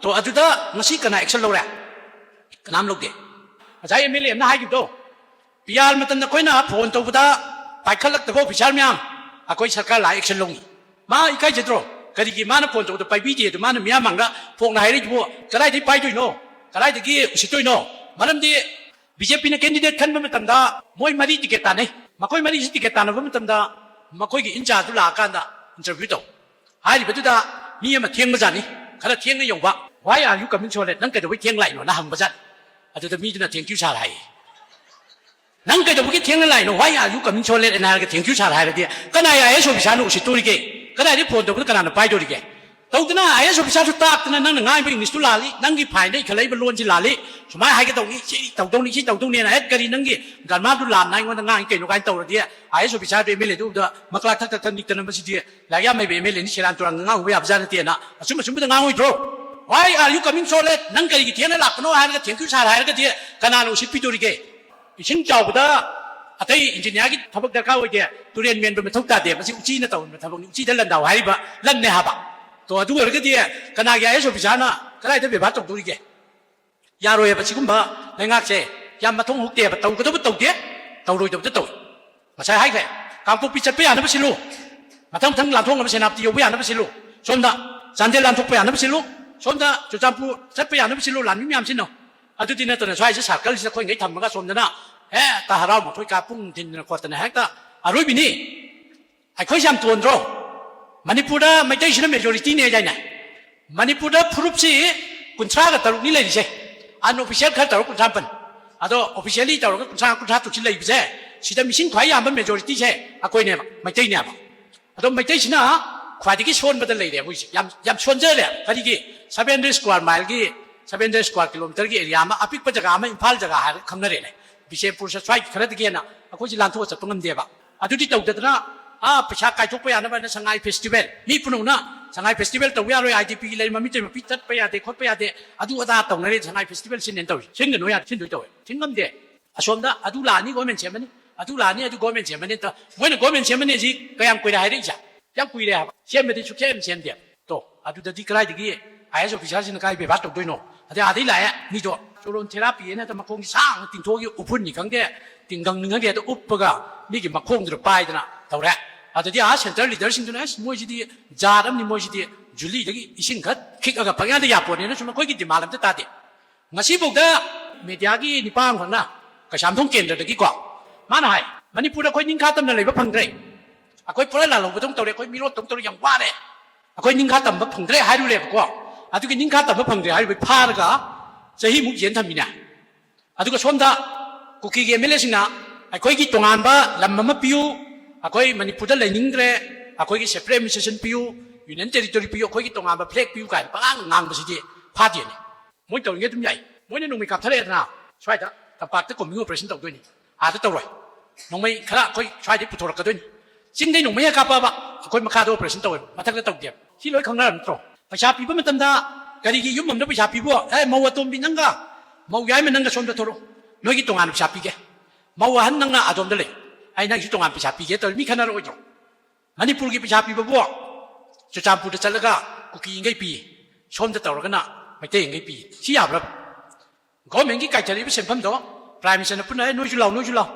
ꯇꯣ ꯑꯗꯨꯗ ꯉꯁꯤ ꯀꯅꯥ ꯑꯦꯛꯁꯟ ꯂꯧꯔꯦ? ꯀꯅꯥꯝ ꯂꯧꯗꯦ꯫ ꯉꯁꯥꯏ ꯑꯦꯝ ꯑꯦꯜ ꯑꯦ ꯑꯃꯅ ꯍꯥꯏꯈꯤꯕꯗꯣ, ꯄꯤ ꯑꯥꯔ ꯃꯇꯝꯗ ꯑꯩꯈꯣꯏꯅ ꯐꯣꯟ ꯇꯧꯕꯗ ꯄꯥꯏꯈꯠꯂꯛꯇꯕ ꯑꯣꯐꯤꯁꯥꯔ ꯃꯌꯥꯝ, ꯑꯩꯈꯣꯏ ꯁꯔꯀꯥꯔ ꯂꯥꯛꯑꯦ ꯑꯦꯛꯁꯟ ꯂꯧꯅꯤ꯫ ꯃꯥ ꯏꯀꯥꯏꯖꯗ꯭ꯔꯣ? ꯀꯔꯤꯒꯤ ꯃꯥꯅ ꯐꯣꯟ ꯇꯧꯕꯗ ꯄꯥꯏꯕꯤꯗꯦ? ꯑꯗꯨ ꯃꯥꯅ ꯃꯤꯌꯥꯝ ꯃꯥꯡꯗ ꯐꯣꯟ ꯍꯥꯏꯔꯛꯏꯗꯨꯕꯨ ꯀꯗꯥꯏꯗꯒꯤ ꯄꯥꯏꯗꯣꯏꯅꯣ? ꯀꯗꯥꯏꯗꯒꯤ ꯎꯁꯤꯠꯇꯣꯏꯅꯣ? ꯃꯔꯝꯗꯤ ꯕꯤ ꯖꯦ ꯄꯤꯅ ꯀꯦꯟꯗꯤꯗꯦꯠ ꯈꯟꯕ ꯃꯇꯝꯗ ꯃꯣꯏ ꯃꯔꯤ ꯇꯤꯀꯦꯠ ꯇꯥꯟꯅꯩ꯫ ꯃꯈꯣꯏ ꯃꯔꯤꯁꯤ ꯇꯤꯀꯦꯠ ꯇꯥꯟꯅꯕ ꯃꯇꯝꯗ ꯃꯈꯣꯏꯒꯤ ꯏꯟꯆꯥꯔꯖꯇꯨ ꯂꯥꯛꯑꯀꯥꯟꯗ ꯏꯟꯇꯔꯚ꯭ꯌꯨ ꯇꯧ꯫ ꯍꯥꯏꯔꯤꯕꯗꯨꯗ ꯃꯤ ꯑꯃ ꯊꯦꯡꯕꯖꯥꯠꯅꯤ, ꯈꯔ ꯊꯦꯡꯅ ꯌꯧꯕ꯫ "Why are you coming so late? ꯅꯪ ꯀꯩꯗꯧꯕꯩ ꯊꯦꯡ ꯂꯥꯛꯏꯅꯣꯅ?" ꯍꯪꯕꯖꯥꯠꯅꯤ꯫ ꯑꯗꯨꯗ ꯃꯤꯗꯨꯅ, "Thank you sir" ꯍꯥꯏꯌꯦ꯫ "ꯅꯪ ꯀꯩꯗꯧꯕꯒꯤ ꯊꯦꯡꯅ ꯂꯥꯛꯏꯅꯣ? Why are you coming so late?" ꯑꯅ ꯍꯥꯏꯔꯒ "Thank you sir" ꯍꯥꯏꯔꯗꯤ ꯀꯅꯥꯏ ꯑꯥꯏ ꯑꯦꯁ ꯑꯣꯐꯤꯁꯥꯔꯅ ꯎꯁꯤꯠꯇꯣꯔꯤꯒꯦ? ꯀꯗꯥꯏꯗꯒꯤ ꯐꯣꯟ ꯇꯧꯕꯗ ꯀꯅꯥꯅ ꯄꯥꯏꯗꯣꯔꯤꯒꯦ? ꯇꯧꯗꯅ ꯑꯥꯏ ꯑꯦꯁ ꯑꯣꯐꯤꯁꯥꯔꯁꯨ ꯇꯥꯛꯇꯅ ꯅꯪꯅ ꯉꯥꯡꯉꯤꯕ ꯏꯪꯂꯤꯁꯇꯨ ꯂꯥꯜꯂꯤ, ꯅꯪꯒꯤ ꯐꯥꯏꯟꯗ ꯏꯈꯠꯂꯛꯏꯕ ꯂꯣꯟꯁꯤ ꯂꯥꯜꯂꯤ, ꯁꯨꯃꯥꯏꯅ ꯍꯥꯏꯒꯗꯧꯅꯤ, ꯁꯤ ꯇꯧꯗꯧꯅꯤ, ꯁꯤ ꯇꯧꯗꯧꯅꯤꯅ ꯍꯦꯛ ꯀꯔꯤ ꯅꯪꯒꯤ ꯒ꯭ꯔꯥꯃꯥꯔꯗꯨ ꯂꯥꯟꯅ ꯑꯩꯉꯣꯟꯗ ꯉꯥꯡꯉꯤ ꯀꯩꯅꯣ ꯀꯥꯏꯅ ꯇꯧꯔꯗꯤ ꯑꯥꯏ ꯑꯦꯁ ꯑꯣꯐꯤꯁꯥꯔꯗꯨ ꯑꯦꯝ ꯑꯦꯜ ꯑꯦꯗꯨ ꯎꯕꯗ ꯃꯀ꯭ꯂꯥꯛ ꯊꯛ ꯊꯛ ꯊꯛ ꯅꯤꯛꯇꯅ ꯃꯁꯤꯗꯤ ꯂꯥꯏꯔꯤꯛ ꯌꯥꯝ ꯍꯩꯕ ꯑꯦꯝ ꯑꯦꯜ ꯑꯦꯅꯤ, ꯁꯦꯔꯥꯟ ꯇꯨꯔꯥꯟ ꯉꯥꯡꯉꯨꯕ ꯌꯥꯕꯖꯥꯠ ꯅꯠꯇꯦꯅ ꯑꯆꯨꯝ ꯑꯆꯨꯝꯕꯗ ꯉꯥꯡꯉꯣꯏꯗ꯭ꯔꯣ? "Why are you coming so late? ꯅꯪ ꯀꯔꯤꯒꯤ ꯊꯦꯡꯅ ꯂꯥꯛꯄꯅꯣ?" ꯍꯥꯏꯔꯒ "Thank you sir" ꯍꯥꯏꯔꯒꯗꯤ ꯀꯅꯥꯅ ꯎꯁꯤꯠꯄꯤꯗꯣꯔꯤꯒꯦ? ꯏꯁꯤꯡ ꯆꯥꯎꯕꯗ ꯑꯇꯩ ꯏꯟꯖꯤꯅꯤꯌꯥꯔꯒꯤ ꯊꯕꯛ ꯗꯔꯀꯥꯔ ꯑꯣꯏꯗꯦ, ꯇꯨꯔꯦꯟ ꯃꯦꯟꯕ ꯃꯊꯧ ꯇꯥꯗꯦ, ꯃꯁꯤ ꯎꯆꯤꯅ ꯇꯧꯔꯝꯕ ꯊꯕꯛꯅꯤ, ꯎꯆꯤꯗ ꯂꯥꯟꯗꯥꯎ ꯍꯥꯏꯔꯤꯕ ꯂꯟꯅꯦ ꯍꯥꯏꯕ꯫ ꯇꯣ ꯑꯗꯨ ꯑꯣꯏꯔꯒꯗꯤ ꯀꯅꯥꯒꯤ ꯑꯥꯏ ꯑꯦꯁ ꯑꯣꯐꯤꯁꯥꯔꯅ ꯀꯗꯥꯏꯗ ꯕꯦꯕꯥꯔ ꯇꯧꯗꯣꯔꯤꯒꯦ? ꯌꯥꯔꯣꯏꯑꯕ ꯁꯤꯒꯨꯝꯕ ꯂꯩꯉꯥꯛꯁꯦ꯫ ꯌꯥꯝ ꯃꯊꯣꯡ ꯍꯨꯛꯇꯦꯕ, ꯇꯧꯒꯗꯕ ꯇꯧꯗꯦ, ꯇꯧꯔꯣꯏꯗꯕꯗ ꯇꯧꯏ꯫ ꯉꯁꯥꯏ ꯍꯥꯏꯈ꯭ꯔꯦ, ꯀꯥꯡꯄꯣꯛꯄꯤ ꯆꯠꯄ ꯌꯥꯅꯕ ꯁꯤꯜꯂꯨ, ꯃꯊꯪ ꯃꯊꯪ ꯂꯥꯟꯊꯣꯛꯅꯕ ꯁꯦꯅꯥꯄꯇꯤ ꯌꯧꯕ ꯌꯥꯅꯕ ꯁꯤꯜꯂꯨ, ꯁꯣꯝꯗ ꯆꯥꯟꯗꯦꯜ ꯂꯥꯟꯊꯣꯛꯄ ꯌꯥꯅꯕ ꯁꯤꯜꯂꯨ, ꯁꯣꯝꯗ ꯆꯨꯔꯆꯥꯟꯄꯨꯔ ꯆꯠꯄ ꯌꯥꯅꯕ ꯁꯤꯜꯂꯨ, ꯂꯥꯟꯃꯤ ꯃꯌꯥꯝꯁꯤꯅ꯫ ꯑꯗꯨꯗꯤ ꯅꯠꯇꯅ ꯁ꯭ꯋꯥꯏꯁꯦ ꯁꯥꯔꯀꯜꯁꯤꯗ ꯑꯩꯈꯣꯏꯉꯩ ꯊꯝꯃꯒ ꯁꯣꯝꯗꯅ ꯍꯦꯛꯇ ꯍꯔꯥꯎ ꯃꯈꯣꯏ ꯀꯥ ꯄꯨꯡ ꯊꯤꯟꯗꯅ ꯈꯣꯠꯇꯅ ꯍꯦꯛꯇ ꯑꯔꯣꯏꯕꯤꯅꯤ꯫ ꯑꯩꯈꯣꯏꯁꯦ ꯌꯥꯝ ꯇꯣꯟꯗ꯭ꯔꯣ? ꯃꯅꯤꯄꯨꯔꯗ ꯃꯩꯇꯩꯁꯤꯅ ꯃꯦꯖꯣꯔꯤꯇꯤꯅꯦ ꯍꯥꯏꯗꯥꯏꯅꯦ? ꯃꯅꯤꯄꯨꯔꯗ ꯐꯨꯔꯨꯞꯁꯤ ꯀꯨꯟꯊ꯭ꯔꯥꯒ ꯇꯔꯨꯛꯅꯤ ꯂꯩꯔꯤꯁꯦ꯫ ꯑꯟꯑꯣꯐꯤꯁꯤꯌꯦꯜ ꯈꯔ ꯇꯧꯔꯒ ꯀꯨꯟꯊ꯭ꯔꯥ ꯃꯥꯄꯟ꯫ ꯑꯗꯣ ꯑꯣꯐꯤꯁꯤꯌꯦꯜꯂꯤ ꯇꯧꯔꯒ ꯀꯨꯟꯊ꯭ꯔꯥ, ꯀꯨꯟꯊ꯭ꯔꯥ ꯇꯔꯨꯛꯁꯤ ꯂꯩꯕꯁꯦ, ꯁꯤꯗ ꯃꯤꯁꯤꯡ ꯈ꯭ꯋꯥꯏ ꯌꯥꯝꯕ ꯃꯦꯖꯣꯔꯤꯇꯤꯁꯦ ꯑꯩꯈꯣꯏꯅꯦꯕ, ꯃꯩꯇꯩꯅꯦꯕ꯫ ꯑꯗꯣ ꯃꯩꯇꯩꯁꯤꯅ ꯈ꯭ꯋꯥꯏꯗꯒꯤ ꯁꯣꯟꯕꯗ ꯂꯩꯔꯦ ꯑꯩꯈꯣꯏꯁꯦ꯫ ꯌꯥꯝ, ꯌꯥꯝ ꯁꯣꯟꯖꯔꯦ꯫ ꯀꯔꯤꯒꯤ? Seven hundred square mile ꯒꯤ, seven hundred square kilometre ꯒꯤ ꯑꯦꯔꯤꯌꯥ ꯑꯃ, ꯑꯄꯤꯛꯄ ꯖꯒꯥ ꯑꯃ, ꯏꯝꯐꯥꯜ ꯖꯒꯥ ꯍꯥꯏꯔꯒ ꯈꯪꯅꯔꯦꯅꯦ꯫ ꯕꯤꯁꯦꯝꯄꯨꯔ ꯁ꯭ꯋꯥꯏ ꯈꯔꯗꯒꯤ ꯍꯦꯟꯅ ꯑꯩꯈꯣꯏꯁꯤ ꯂꯥꯟꯊꯣꯛꯑ ꯆꯠꯄ ꯉꯝꯗꯦꯕ꯫ ꯑꯗꯨꯗꯤ ꯇꯧꯗꯗꯅ ꯑꯥ ꯄꯩꯁꯥ ꯀꯥꯏꯊꯣꯛꯄ ꯌꯥꯅꯕꯅ ꯁꯉꯥꯏ ꯐꯦꯁꯇꯤꯚꯦꯜ, ꯃꯤ ꯄꯨꯝꯅꯃꯛꯅ ꯁꯉꯥꯏ ꯐꯦꯁꯇꯤꯚꯦꯜ ꯇꯧꯕ ꯌꯥꯔꯣꯏ, ꯑꯥꯏ ꯗꯤ ꯄꯤꯒꯤ ꯂꯩꯔꯤꯕ ꯃꯤꯇꯩ ꯃꯄꯤ ꯆꯠꯄ ꯌꯥꯗꯦ, ꯈꯣꯠꯄ ꯌꯥꯗꯦ, ꯑꯗꯨ ꯑꯗꯥ ꯇꯧꯅꯔꯦ, ꯁꯉꯥꯏ ꯐꯦꯁꯇꯤꯚꯦꯜ ꯁꯤꯟꯅꯦꯅ ꯇꯧꯔꯤ꯫ ꯁꯤꯟꯒꯅꯨ ꯌꯥꯗꯦ, ꯁꯤꯟꯗꯣꯏ ꯇꯧꯋꯦ, ꯁꯤꯟ ꯉꯝꯗꯦ꯫ ꯑꯁꯣꯝꯗ ꯑꯗꯨ ꯂꯥꯛꯑꯅꯤ ꯒꯣꯔꯃꯦꯟ ꯁꯦꯝꯃꯅꯤ, ꯑꯗꯨ ꯂꯥꯛꯑꯅꯤ ꯑꯗꯨ ꯒꯣꯔꯃꯦꯟ ꯁꯦꯝꯃꯅꯤ ꯇ-, ꯃꯣꯏꯅ ꯒꯣꯔꯃꯦꯟ ꯁꯦꯝꯃꯅꯤ ꯍꯧꯖꯤꯛ ꯀꯌꯥꯝ ꯀꯨꯏꯔꯦ ꯍꯥꯏꯔꯛꯏꯁꯦ? ꯌꯥꯝ ꯀꯨꯏꯔꯦ ꯍꯥꯏꯕ, ꯁꯦꯝꯕꯗꯤ ꯁꯨꯛꯁꯦꯝ ꯁꯦꯝꯗꯦ꯫ ꯇꯣ, ꯑꯗꯨꯗꯗꯤ ꯀꯗꯥꯏꯗꯒꯤ ꯑꯥꯏ ꯑꯦꯁ ꯑꯣꯐꯤꯁꯔꯁꯤꯡꯅ ꯀꯥꯏ ꯕꯦꯕꯥꯔ ꯇꯧꯗꯣꯏꯅꯣ? ꯑꯗꯩ ꯑꯥꯗꯩ ꯂꯥꯛꯑꯦ ꯃꯤꯗꯣ ꯆꯣꯔꯣꯟ ꯊꯦꯔꯥꯄꯤ ꯍꯥꯏꯅ ꯃꯈꯣꯡꯁꯤ ꯁꯥꯡꯅ ꯇꯤꯡꯊꯣꯛꯑꯒ ꯎꯐꯨꯟꯅꯤ ꯈꯪꯗꯦ, ꯇꯤꯡꯒꯪꯅꯤ ꯈꯪꯗꯦ, ꯑꯗ ꯎꯞꯄꯒ ꯃꯤꯒꯤ ꯃꯈꯣꯡꯗꯨꯗ ꯄꯥꯏꯗꯅ ꯇꯧꯔꯦ꯫ ꯑꯗꯗꯤ ꯑꯥ ꯁꯦꯟꯇ꯭ꯔꯦꯜ ꯂꯤꯗꯔꯁꯤꯡꯗꯨꯅ "ꯑꯁ, ꯃꯣꯏꯁꯤꯗꯤ ꯖꯥꯠ ꯑꯃꯅꯤ, ꯃꯣꯏꯁꯤꯗꯤ ꯖꯨꯂꯤꯗꯒꯤ ꯏꯁꯤꯡ ꯈꯔ ꯈꯤꯛꯑꯒ ꯄꯪꯌꯥꯗ ꯌꯥꯄꯣꯠꯅꯦꯅ ꯁꯨꯝ ꯑꯩꯈꯣꯏꯒꯤ ꯗꯤꯃꯥꯟ ꯑꯝꯇ ꯇꯥꯗꯦ"꯫ ꯉꯁꯤꯐꯥꯎꯗ ꯃꯦꯗꯤꯌꯥꯒꯤ ꯅꯤꯄꯥ ꯑꯃꯈꯛꯅ ꯀꯩꯁꯥꯝꯊꯣꯡ ꯀꯦꯟꯗ꯭ꯔꯗꯒꯤꯀꯣ ꯃꯥꯅ ꯍꯥꯏ, "ꯃꯅꯤꯄꯨꯔꯗ ꯑꯩꯈꯣꯏ ꯅꯤꯡꯈꯥ ꯇꯝꯅ ꯂꯩꯕ ꯐꯪꯗ꯭ꯔꯦ, ꯑꯩꯈꯣꯏ ꯄꯨꯔꯥ ꯂꯥꯜꯍꯧꯕꯗꯧ ꯇꯧꯔꯦ, ꯑꯩꯈꯣꯏ ꯃꯤꯔꯣꯠꯇꯧ ꯇꯧꯔꯦ, ꯌꯥꯝ ꯋꯥꯔꯦ, ꯑꯩꯈꯣꯏ ꯅꯤꯡꯈꯥ ꯇꯝꯕ ꯐꯪꯗ꯭ꯔꯦ" ꯍꯥꯏꯔꯨꯔꯦꯕꯀꯣ꯫ ꯑꯗꯨꯒꯤ ꯅꯤꯡꯈꯥ ꯇꯝꯕ ꯐꯪꯗ꯭ꯔꯦ ꯍꯥꯏꯔꯨꯕꯩ ꯐꯥꯔꯒ ꯆꯍꯤꯃꯨꯛ ꯖꯦꯟ ꯊꯝꯃꯤꯅꯦ꯫ ꯑꯗꯨꯒ ꯁꯣꯝꯗ ꯀꯨꯀꯤꯒꯤ ꯑꯦꯝ ꯑꯦꯜ ꯑꯦꯁꯤꯡꯅ "ꯑꯩꯈꯣꯏꯒꯤ ꯇꯣꯉꯥꯟꯕ ꯂꯝ ꯑꯃ ꯄꯤꯌꯨ, ꯑꯩꯈꯣꯏ ꯃꯅꯤꯄꯨꯔꯗ ꯂꯩꯅꯤꯡꯗ꯭ꯔꯦ, ꯑꯩꯈꯣꯏꯒꯤ ꯁꯦꯄꯔꯦꯠ ꯑꯦꯗꯃꯤꯅꯤꯁꯇ꯭ꯔꯦꯁꯟ ꯄꯤꯌꯨ, ꯌꯨꯅꯤꯌꯟ ꯇꯦꯔꯤꯇꯣꯔꯤ ꯄꯤꯌꯨ, ꯑꯩꯈꯣꯏꯒꯤ ꯇꯣꯉꯥꯟꯕ ꯐ꯭ꯂꯦꯒ ꯄꯤꯌꯨ" ꯀꯥꯏꯅ ꯄꯉꯥꯡ ꯉꯥꯡꯕꯁꯤꯗꯤ ꯐꯥꯗꯦꯅꯦ꯫ ꯃꯣꯏ ꯇꯧꯔꯤꯉꯩ ꯑꯗꯨꯝ ꯌꯥꯏ꯫ ꯃꯣꯏꯅ ꯅꯣꯡꯃꯩ ꯀꯥꯞꯊꯔꯛꯑꯦꯗꯅ, ꯁ꯭ꯋꯥꯏꯗ ꯇꯝꯄꯥꯛꯇ ꯀꯣꯝꯕꯤꯡ ꯑꯣꯄꯔꯦꯁꯟ ꯇꯧꯗꯣꯏꯅꯤ, ꯑꯥꯗ ꯇꯧꯔꯣꯏ꯫ ꯅꯣꯡꯃꯩ ꯈꯔ ꯑꯩꯈꯣꯏ ꯁ꯭ꯋꯥꯏꯗꯩ ꯄꯨꯊꯣꯔꯛꯀꯗꯣꯏꯅꯤ꯫ ꯆꯤꯡꯗꯩ ꯅꯣꯡꯃꯩ ꯍꯦꯛ ꯀꯥꯞꯄꯛꯑꯕ ꯑꯩꯈꯣꯏ ꯃꯈꯥꯗ ꯑꯣꯄꯔꯦꯁꯟ ꯇꯧꯋꯦꯕ, ꯃꯊꯛꯇ ꯇꯧꯗꯦꯕ꯫ ꯁꯤ ꯂꯣꯏ ꯈꯪꯅꯔꯕ ꯅꯠꯇ꯭ꯔꯣ? ꯄꯩꯁꯥ ꯄꯤꯕ ꯃꯇꯝꯗ ꯀꯔꯤꯒꯤ ꯌꯨꯝ ꯑꯃꯗ ꯄꯩꯁꯥ ꯄꯤꯕꯣ? "ꯑꯦ, ꯃꯧ ꯑꯇꯣꯝꯕꯤ ꯅꯪꯒ ꯃꯧ ꯌꯥꯏꯃ ꯅꯪꯒ ꯁꯣꯝꯗ ꯊꯣꯔꯛꯑꯣ, ꯅꯣꯏꯒꯤ ꯇꯣꯉꯥꯟꯅ ꯄꯩꯁꯥ ꯄꯤꯒꯦ, ꯃꯧ ꯑꯍꯟ ꯅꯪꯅ ꯑꯗꯣꯝꯗ ꯂꯩ, ꯑꯩ ꯅꯪꯒꯤꯁꯨ ꯇꯣꯉꯥꯟꯅ ꯄꯩꯁꯥ ꯄꯤꯒꯦ" ꯇꯧꯔ ꯃꯤ ꯈꯟꯅꯔꯛꯑꯣꯏꯗ꯭ꯔꯣ? ꯃꯅꯤꯄꯨꯔꯒꯤ ꯄꯩꯁꯥ ꯄꯤꯕꯕꯨ ꯆꯨꯔꯆꯥꯟꯄꯨꯔꯗ ꯆꯠꯂꯒ ꯀꯨꯀꯤꯉꯩ ꯄꯤ, ꯁꯣꯝꯗ ꯇꯧꯔꯒꯅ ꯃꯩꯇꯩꯉꯩ ꯄꯤ, ꯁꯤ ꯌꯥꯕ꯭ꯔꯥ? ꯒꯣꯔꯃꯦꯟꯒꯤ ꯀꯥꯏꯊꯔꯛꯏꯕ ꯁꯦꯟꯐꯝꯗꯣ ꯄ꯭ꯔꯥꯏꯝ ꯃꯤꯅꯤꯁꯇꯔꯅ ꯄꯨꯟꯅ "ꯑꯦ, ꯅꯣꯏꯁꯨ ꯂꯥꯎ, ꯅꯣꯏꯁꯨ ꯂꯥꯎ,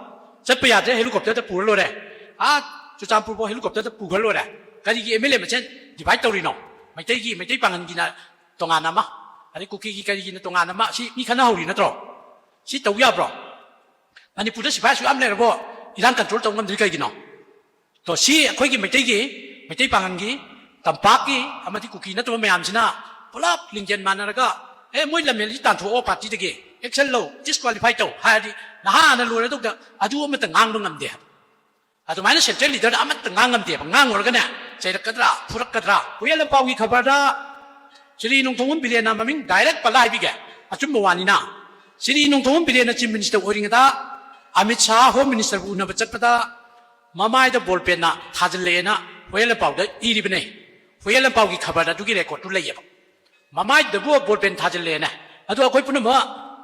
ꯆꯠꯄ ꯌꯥꯗ꯭ꯔꯦ, ꯍꯦꯂꯤꯀꯣꯞꯇꯔꯗ ꯄꯨꯔ ꯂꯣꯏꯔꯦ, ꯑꯥ ꯆꯨꯔꯆꯥꯟꯄꯨꯔꯐꯥꯎ ꯍꯦꯂꯤꯀꯣꯞꯇꯔꯗ ꯄꯨꯈ꯭ꯔ ꯂꯣꯏꯔꯦ"? ꯀꯔꯤꯒꯤ ꯑꯦꯝ ꯑꯦꯜ ꯑꯦ ꯃꯁꯦꯟ ꯗꯤꯚꯥꯏꯠ ꯇꯧꯔꯤꯅꯣ? ꯃꯩꯇꯩꯒꯤ, ꯃꯩꯇꯩ ꯄꯥꯉꯜꯒꯤꯅ ꯇꯣꯉꯥꯟꯅ ꯑꯃ, ꯑꯗꯩ ꯀꯨꯀꯤꯒꯤ ꯀꯔꯤꯒꯤꯅ ꯇꯣꯉꯥꯟꯅ ꯑꯃ, ꯁꯤ ꯃꯤ ꯈꯟꯅꯍꯧꯔꯤ ꯅꯠꯇ꯭ꯔꯣ? ꯁꯤ ꯇꯧ ꯌꯥꯕ꯭ꯔꯣ? ꯃꯅꯤꯄꯨꯔꯗ ꯁꯤꯐꯥꯏ ꯑꯁꯨꯛ ꯌꯥꯝ ꯂꯩꯔꯕꯣ, ꯏꯔꯥꯡ ꯀꯟꯇ꯭ꯔꯣꯜ ꯇꯧ ꯉꯝꯗ꯭ꯔꯤ ꯀꯩꯒꯤꯅꯣ? ꯇꯣ, ꯁꯤ ꯑꯩꯈꯣꯏꯒꯤ ꯃꯩꯇꯩꯒꯤ, ꯃꯩꯇꯩ ꯄꯥꯉꯜꯒꯤ, ꯇꯝꯄꯥꯛꯀꯤ ꯑꯃꯗꯤ ꯀꯨꯀꯤ ꯅꯠꯇꯕ ꯃꯌꯥꯝꯁꯤꯅ ꯄꯨꯂꯞ ꯂꯤꯡꯖꯦꯜ ꯃꯥꯟꯅꯔꯒ, "ꯑꯦ, ꯃꯣꯏ ꯂꯝꯍꯦꯜꯂꯤꯁꯤ ꯇꯥꯟꯊꯣꯛꯑꯣ, ꯄꯥꯔꯇꯤꯗꯒꯤ ꯑꯦꯛꯁꯟ ꯂꯧ, ꯗꯤꯁꯀ꯭ꯋꯥꯂꯤꯐꯥꯏ ꯇꯧ" ꯍꯥꯏꯔꯗꯤ ꯅꯍꯥꯟꯅ ꯂꯣꯏꯔꯗꯧꯗ ꯑꯗꯨ ꯑꯃꯠꯇ ꯉꯥꯡꯕ ꯉꯝꯗꯦ ꯍꯥꯏꯕ꯫ ꯑꯗꯨꯃꯥꯏꯅ ꯁꯦꯟꯇ꯭ꯔꯦꯜ ꯂꯤꯗꯔꯗ ꯑꯃꯠꯇ ꯉꯥꯡ ꯉꯝꯗꯦꯕ꯫ ꯉꯥꯡꯉꯨꯔꯒꯅꯦ ꯆꯩꯔꯛꯀꯗ꯭ꯔꯥ, ꯐꯨꯔꯛꯀꯗ꯭ꯔꯥ꯫ ꯍꯨꯏꯌꯦꯟ ꯂꯟꯄꯥꯎꯒꯤ ꯈꯕꯔꯗ ꯆꯤꯔꯤ ꯅꯣꯡꯊꯣꯡꯕꯝ ꯕꯤꯔꯦꯟꯅ ꯃꯃꯤꯡ ꯗꯥꯏꯔꯦꯛ ꯄꯜꯂ ꯍꯥꯏꯕꯤꯒꯦ, ꯑꯆꯨꯝꯕ ꯋꯥꯅꯤꯅ꯫ ꯁꯤꯔꯤ ꯅꯣꯡꯊꯣꯝꯕꯝ ꯕꯤꯔꯦꯟꯅ Chief Minister ꯑꯣꯏꯔꯤꯉꯩꯗ ꯑꯃꯤꯠ ꯁꯥꯍ Home Ministerꯕꯨ ꯎꯅꯕ ꯆꯠꯄꯗ ꯃꯃꯥꯏꯗ ball penꯅ ꯊꯥꯖꯤꯜꯂꯛꯑꯦꯅ ꯍꯨꯌꯦꯟ ꯂꯥꯟꯄꯥꯎꯗ ꯏꯔꯤꯕꯅꯦ꯫ ꯍꯨꯌꯦꯟ ꯂꯥꯟꯄꯥꯎꯒꯤ ꯈꯕꯔꯗ ꯑꯗꯨꯒꯤ recordꯇꯨ ꯂꯩꯌꯦꯕ꯫ ꯃꯃꯥꯏꯗꯕꯨ ball pen ꯊꯥꯖꯤꯜꯂꯦꯅ꯫ ꯑꯗꯣ ꯑꯩꯈꯣꯏ ꯄꯨꯝꯅꯃꯛ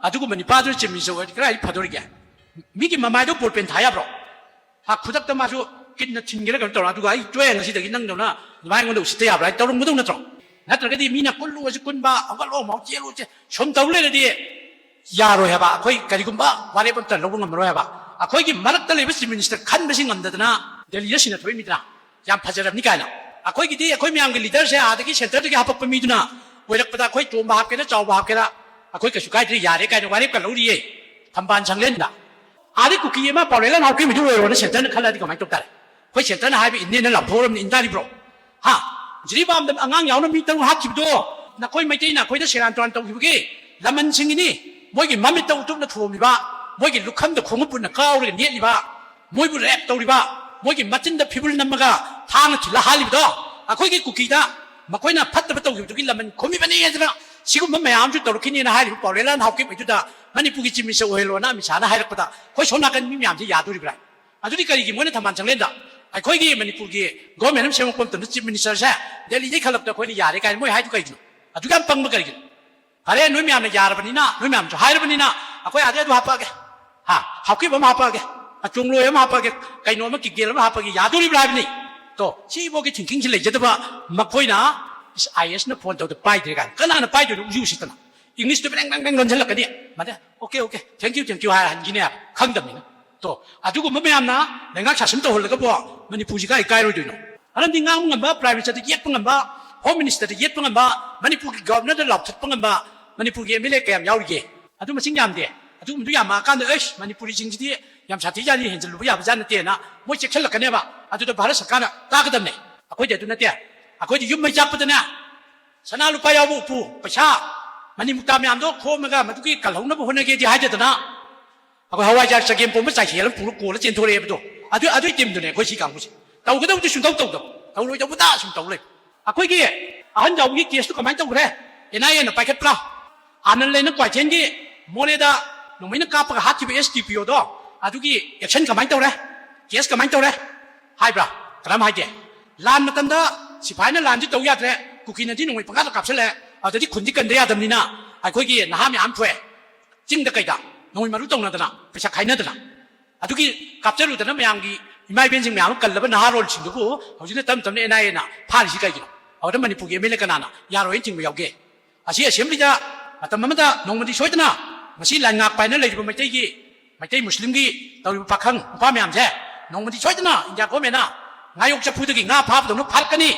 ꯑꯗꯨꯒꯨꯝꯕ ꯅꯤꯄꯥꯗꯨꯅ Chief Minister ꯑꯣꯏꯔꯗꯤ ꯀꯗꯥꯏ ꯐꯗꯣꯔꯤꯒꯦ? ꯃꯤꯒꯤ ꯃꯃꯥꯏꯗ ball pen ꯊꯥ ꯌꯥꯕ꯭ꯔꯣ? ꯍꯥ, ꯈꯨꯗꯛꯇ ꯃꯥꯁꯨ ꯀꯤꯠꯅ ꯊꯤꯟꯒꯦꯔꯥ ꯀꯩꯅꯣ ꯇꯧꯔ, ꯑꯗꯨꯒ "ꯑꯩ ꯇꯣꯛꯑꯦ, ꯉꯁꯤꯗꯒꯤ ꯅꯪꯗꯧꯅ ꯑꯗꯨꯃꯥꯏꯅ ꯑꯩꯉꯣꯟꯗ ꯎꯁꯤꯠꯇ ꯌꯥꯕ꯭ꯔꯥ?" ꯍꯥꯏꯅ ꯇꯧꯔꯝꯒꯗꯧ ꯅꯠꯇ꯭ꯔꯣ? ꯅꯠꯇ꯭ꯔꯒꯗꯤ ꯃꯤꯅ "ꯀꯨꯜꯂꯨ ꯑꯁꯤ ꯀꯨꯟꯕ, ꯍꯧꯒꯠꯂꯣ, ꯃꯥꯎ ꯆꯦꯜꯂꯨ ꯆꯦ-", ꯁꯨꯝ ꯇꯧ ꯂꯩꯔꯗꯤ ꯌꯥꯔꯣꯏ ꯍꯥꯏꯕ꯫ ꯑꯩꯈꯣꯏ ꯀꯔꯤꯒꯨꯝꯕ ꯋꯥꯔꯦꯞ ꯑꯝꯇ ꯂꯧꯕ ꯉꯝꯃꯔꯣꯏ ꯍꯥꯏꯕ꯫ ꯑꯩꯈꯣꯏꯒꯤ ꯃꯔꯛꯇ ꯂꯩꯕ Chief Minister ꯈꯟꯕꯁꯤ ꯉꯝꯗꯗꯅ ꯗꯦꯜꯂꯤꯗ ꯁꯤꯟꯅ ꯊꯣꯛꯏꯃꯤꯗꯅ꯫ ꯌꯥꯝ ꯐꯖꯔꯕꯅꯤ ꯀꯥꯏꯅ꯫ ꯑꯩꯈꯣꯏꯒꯤꯗꯤ ꯑꯩꯈꯣꯏ ꯃꯌꯥꯝꯒꯤ leaderꯁꯦ ꯑꯥꯗꯒꯤ centreꯗꯒꯤ ꯍꯥꯄꯛꯄ ꯃꯤꯗꯨꯅ ꯑꯣꯏꯔꯛꯄꯗ ꯑꯩꯈꯣꯏ ꯇꯣꯝꯕ ꯍꯥꯞꯀꯦꯔꯥ ꯆꯥꯎꯕ ꯍꯥꯞꯀꯦꯔꯥ ꯑꯩꯈꯣꯏ ꯀꯩꯁꯨ ꯀꯥꯏꯗ꯭ꯔꯦ, ꯌꯥꯔꯦ ꯀꯥꯏꯅ ꯋꯥꯔꯦꯞꯀ ꯂꯧꯔꯤꯌꯦ ꯊꯝꯕꯥꯜ ꯁꯪꯂꯦꯟꯗ꯫ ꯑꯥꯗꯩ ꯀꯨꯀꯤ ꯑꯃ ꯄꯥꯎꯂꯦꯟꯂꯥꯟ ꯍꯥꯎꯀꯤꯃꯤꯗꯨ ꯑꯣꯏꯔꯣꯅ centreꯅ ꯈꯜꯂꯗꯤ ꯀꯃꯥꯏꯅ ꯇꯧ ꯇꯥꯔꯦ? ꯑꯩꯈꯣꯏ centreꯅ ꯍꯥꯏꯕ ꯏꯟꯅꯦꯅ ꯂꯥꯎꯊꯣꯛꯎꯔꯕꯅꯤ, ꯏꯟ ꯇꯥꯔꯤꯕ꯭ꯔꯣ? ꯍꯥ? ꯖꯤꯔꯤꯕꯥꯝꯗ ꯑꯉꯥꯡ ꯌꯥꯎꯅ ꯃꯤ ꯇꯔꯨꯛ ꯍꯥꯠꯈꯤꯕꯗꯣ ꯅꯈꯣꯏ ꯃꯩꯇꯩꯅ ꯑꯩꯈꯣꯏꯗ ꯁꯦꯔꯥꯟ ꯇꯨꯔꯥꯟ ꯇꯧꯈꯤꯕꯒꯤ ꯂꯃꯟꯁꯤꯡꯒꯤꯅꯤ꯫ ꯃꯣꯏꯒꯤ ꯃꯃꯤꯠꯇ ꯎꯇꯨꯞꯅ ꯊꯣꯝꯃꯤꯕ, ꯃꯣꯏꯒꯤ ꯂꯨꯈꯝꯗ ꯈꯣꯡꯎꯞ ꯄꯨꯟꯅ ꯀꯥꯎꯔꯒ ꯅꯦꯠꯂꯤꯕ, ꯃꯣꯏꯕꯨ rape ꯇꯧꯔꯤꯕ, ꯃꯣꯏꯒꯤ ꯃꯆꯤꯟꯗ ꯐꯤꯕꯨꯜ ꯅꯝꯃꯒ ꯊꯥꯡꯅ ꯊꯤꯜꯂ ꯍꯥꯠꯂꯤꯕꯗꯣ, ꯑꯩꯈꯣꯏꯒꯤ ꯀꯨꯀꯤꯗ ꯃꯈꯣꯏꯅ ꯐꯠꯇꯕ ꯇꯧꯈꯤꯕꯗꯨꯒꯤ ꯂꯃꯟ ꯈꯨꯝꯃꯤꯕꯅꯤ ꯍꯥꯏꯗꯅ ꯁꯤꯒꯨꯝꯕ ꯃꯌꯥꯝꯁꯨ ꯇꯧꯔꯛꯈꯤꯅꯦꯅ ꯍꯥꯏꯔꯤꯕ ꯄꯥꯎꯂꯦꯟꯂꯥꯟ ꯍꯥꯎꯀꯤꯞ ꯑꯗꯨꯗ ꯃꯅꯤꯄꯨꯔꯒꯤ Chief Minister ꯑꯣꯏꯍꯜꯂꯣꯅ ꯑꯃꯤꯠ ꯁꯥꯍꯅ ꯍꯥꯏꯔꯛꯄꯗ ꯑꯩꯈꯣꯏ ꯁꯣꯝ ꯅꯥꯀꯟ ꯃꯤ ꯃꯌꯥꯝꯁꯦ ꯌꯥꯗꯣꯔꯤꯕ꯭ꯔꯥ? ꯑꯗꯨꯗꯤ ꯀꯔꯤꯒꯤ ꯃꯣꯏꯅ ꯊꯝꯕꯥꯜ ꯆꯪꯂꯦꯟꯗ ꯑꯩꯈꯣꯏꯒꯤ ꯃꯅꯤꯄꯨꯔꯒꯤ government ꯑꯃ ꯁꯦꯝꯃꯛꯄ ꯃꯇꯝꯗ Chief Ministerꯁꯦ ꯗꯦꯜꯂꯤꯗꯒꯤ ꯈꯜꯂꯛꯇ ꯑꯩꯈꯣꯏꯅ ꯌꯥꯔꯦ ꯀꯥꯏꯅ ꯃꯣꯏ ꯍꯥꯏꯗꯨ ꯀꯩꯒꯤꯅꯣ? ꯑꯗꯨꯛ ꯌꯥꯝ ꯄꯪꯕ ꯀꯔꯤꯒꯤꯅꯣ? ꯐꯔꯦ, ꯅꯣꯏ ꯃꯌꯥꯝꯅ ꯌꯥꯔꯕꯅꯤꯅ, ꯅꯣꯏ ꯃꯌꯥꯝꯁꯨ ꯍꯥꯏꯔꯕꯅꯤꯅ, ꯑꯩꯈꯣꯏ ꯑꯥꯗꯩ ꯑꯗꯨ ꯍꯥꯄꯛꯑꯒꯦ, ꯍꯥ, ꯍꯥꯎꯀꯤꯞ ꯑꯃ ꯍꯥꯄꯛꯑꯒꯦ, ꯑꯆꯣꯡꯂꯣꯏ ꯑꯃ ꯍꯥꯄꯛꯑꯒꯦ, ꯀꯩꯅꯣ ꯑꯃ, ꯀꯤꯀꯦꯜ ꯑꯃ ꯍꯥꯄꯛꯑꯒꯦ, ꯌꯥꯗꯣꯔꯤꯕ꯭ꯔꯥ ꯍꯥꯏꯕꯅꯤ꯫ ꯇꯣ, ꯁꯤꯐꯥꯎꯒꯤ thinkingꯁꯤ ꯂꯩꯖꯗꯕ ꯃꯈꯣꯏꯅ IASꯅ phone ꯇꯧꯗ ꯄꯥꯏꯗ꯭ꯔꯦ ꯀꯥꯏꯅ꯫ ꯀꯅꯥꯅ ꯄꯥꯏꯗꯣꯏꯅꯣ? ꯎꯁꯤ ꯎꯁꯤꯠꯇꯅ꯫ Englishꯇꯨ ꯕ꯭ꯔꯦꯡ ꯕ꯭ꯔꯦꯡ ꯕ꯭ꯔꯦꯡ ꯂꯣꯟꯁꯤꯜꯂꯛꯀꯅꯤ꯫ ꯃꯗ, "Okay, okay, thank you, thank you" ꯍꯥꯏꯔ ꯍꯟꯈꯤꯅꯦ ꯍꯥꯏꯕ, ꯈꯪꯗꯕꯅꯤꯅ꯫ ꯇꯣ, ꯑꯗꯨꯒꯨꯝꯕ ꯃꯌꯥꯝꯅ ꯂꯩꯉꯥꯛ ꯁꯥꯁꯟ ꯇꯧꯍꯜꯂꯒꯕꯨ ꯃꯅꯤꯄꯨꯔꯁꯤ ꯀꯥꯏ ꯀꯥꯏꯔꯣꯏꯗꯣꯏꯅꯣ? ꯃꯔꯝꯗꯤ ꯉꯥꯡꯕ ꯉꯝꯕ, Prime Ministerꯗ ꯌꯦꯠꯄ ꯉꯝꯕ, Home Ministerꯗ ꯌꯦꯠꯄ ꯉꯝꯕ, ꯃꯅꯤꯄꯨꯔꯒꯤ Governorꯗ ꯂꯥꯎꯊꯠꯄ ꯉꯝꯕ ꯃꯅꯤꯄꯨꯔꯒꯤ MLA ꯀꯌꯥꯝ ꯌꯥꯎꯔꯤꯒꯦ? ꯑꯗꯨ ꯃꯁꯤꯡ ꯌꯥꯝꯗꯦ꯫ ꯑꯗꯨꯒꯨꯝꯕꯗꯨ ꯌꯥꯝꯃꯛꯑꯀꯥꯟꯗ, "ꯑꯩꯁ, ꯃꯅꯤꯄꯨꯔꯤꯁꯤꯡꯁꯤꯗꯤ ꯌꯥꯝ ꯁꯥꯊꯤꯖꯥꯠꯅꯤ, ꯍꯦꯟꯖꯜꯂꯨꯕ ꯌꯥꯕꯖꯥꯠ ꯅꯠꯇꯦꯅ" ꯃꯣꯏ ꯆꯦꯛꯁꯤꯜꯂꯛꯀꯅꯦꯕ꯫ ꯑꯗꯨꯗ ꯚꯥꯔꯠ ꯁꯔꯀꯥꯔꯅ ꯇꯥꯒꯗꯕꯅꯦ꯫ ꯑꯩꯈꯣꯏꯗꯤ ꯑꯗꯨ ꯅꯠꯇꯦ꯫ ꯑꯩꯈꯣꯏꯗꯤ ꯌꯨꯝ ꯃꯩ ꯆꯥꯛꯄꯗꯅꯦ, ꯁꯅꯥ ꯂꯨꯄꯥ ꯌꯥꯎꯕ ꯎꯄꯨ, ꯄꯩꯁꯥ, ꯃꯅꯤ ꯃꯨꯛꯇꯥ ꯃꯌꯥꯝꯗꯣ ꯈꯣꯝꯃꯒ ꯃꯗꯨꯒꯤ ꯀꯜꯍꯧꯅꯕ ꯍꯣꯠꯅꯒꯦꯗꯤ ꯍꯥꯏꯗꯗꯅ, ꯑꯩꯈꯣꯏ ꯍꯋꯥꯏꯖꯥꯔ ꯆꯒꯦꯝ ꯄꯣꯝꯕ ꯆꯥꯏꯁꯦꯜ ꯑꯃ ꯄꯨꯔ ꯀꯣꯜꯂ ꯆꯦꯟꯊꯣꯔꯛꯑꯦꯕꯗꯣ꯫ ꯑꯗꯨ, ꯑꯗꯨꯏ teamꯗꯨꯅꯦ ꯑꯩꯈꯣꯏ ꯁꯤ ꯀꯥꯡꯕꯨꯁꯦ꯫ ꯇꯧꯒꯗꯕꯗꯤ ꯁꯨꯡꯇꯧ ꯇꯧꯗꯕ, ꯇꯧꯔꯣꯏꯗꯧꯕꯗ ꯁꯨꯝ ꯇꯧ ꯂꯩꯕ꯫ ꯑꯩꯈꯣꯏꯒꯤ ꯑꯍꯟ ꯖꯥꯎꯒꯤ caseꯇꯨ ꯀꯃꯥꯏꯅ ꯇꯧꯈ꯭ꯔꯦ? NIAꯅ ꯄꯥꯏꯈꯠꯄ꯭ꯔꯥ? ꯑꯥꯅꯟꯗ ꯂꯩꯅ ꯀ꯭ꯋꯥꯏꯊꯦꯟꯒꯤ ꯃꯣꯔꯦꯗ ꯅꯣꯡꯃꯩꯅ ꯀꯥꯞꯄꯒ ꯍꯥꯠꯈꯤꯕ ꯑꯦꯁ ꯗꯤ ꯄꯤ ꯑꯣꯗꯣ, ꯑꯗꯨꯒꯤ ꯑꯦꯛꯁꯟ ꯀꯃꯥꯏꯅ ꯇꯧꯔꯦ? ꯀꯦꯁ ꯀꯃꯥꯏꯅ ꯇꯧꯔꯦ? ꯍꯥꯏꯕ꯭ꯔꯥ? ꯀꯔꯝ ꯍꯥꯏꯒꯦ? ꯂꯥꯟ ꯃꯇꯝꯗ ꯁꯤꯐꯥꯏꯅ ꯂꯥꯟꯗꯤ ꯇꯧ ꯌꯥꯗ꯭ꯔꯦ, ꯀꯨꯀꯤꯅꯗꯤ ꯅꯣꯡꯃꯩ ꯄꯪꯀꯥꯞꯇ ꯀꯥꯞꯁꯤꯜꯂꯛꯑꯦ, ꯑꯗꯨꯗꯗꯤ ꯈꯨꯟꯗꯤ ꯀꯟꯗ ꯌꯥꯗꯕꯅꯤꯅ ꯑꯩꯈꯣꯏꯒꯤ ꯅꯍꯥ ꯃꯌꯥꯝ ꯊꯣꯛꯑꯦ꯫ ꯆꯤꯡꯗ ꯀꯩꯗ ꯅꯣꯡꯃꯩ ꯃꯔꯨ ꯇꯧꯅꯗꯅ, ꯄꯩꯁꯥ ꯈꯥꯏꯅꯗꯅ, ꯑꯗꯨꯒꯤ ꯀꯥꯞꯆꯔꯨꯗꯅ ꯃꯌꯥꯝꯒꯤ ꯏꯃꯥ ꯏꯕꯦꯟꯁꯤꯡ ꯃꯌꯥꯝ ꯑꯃ ꯀꯜꯂꯕ ꯅꯍꯥꯔꯣꯜꯁꯤꯡꯗꯨꯕꯨ ꯍꯧꯖꯤꯛꯅ ꯇꯞ ꯇꯞꯅ ꯑꯦꯟ ꯑꯥꯏ ꯑꯦꯅ ꯐꯥꯔꯤꯁꯤ ꯀꯩꯒꯤꯅꯣ? ꯑꯗꯨꯗ ꯃꯅꯤꯄꯨꯔꯒꯤ ꯑꯦꯝ ꯑꯦꯜ ꯑꯦ ꯀꯅꯥꯅ ꯌꯥꯔꯣꯏꯅ ꯊꯤꯡꯕ ꯌꯥꯎꯒꯦ? ꯑꯁꯤ ꯑꯁꯦꯝꯕ꯭ꯂꯤꯗ ꯃꯇꯝ ꯑꯃꯗ ꯅꯣꯡꯃꯗꯤ ꯁꯣꯏꯗꯅ ꯃꯁꯤ ꯂꯥꯟ ꯉꯥꯛꯄ ꯍꯥꯏꯅ ꯂꯩꯔꯤꯕ ꯃꯩꯇꯩꯒꯤ, ꯃꯩꯇꯩ ꯃꯨꯁꯂꯤꯝꯒꯤ ꯇꯧꯔꯤꯕ ꯄꯥꯈꯪ ꯅꯨꯄꯥ ꯃꯌꯥꯝꯁꯦ ꯅꯣꯡꯃꯗꯤ ꯁꯣꯏꯗꯅ ꯏꯟꯗꯤꯌꯥ ꯒꯣꯔꯃꯦꯟꯅ ꯉꯥꯌꯣꯛ ꯆꯐꯨꯗꯒꯤ ꯉꯥ ꯐꯥꯕꯗꯧꯅ ꯐꯥꯔꯛꯀꯅꯤ꯫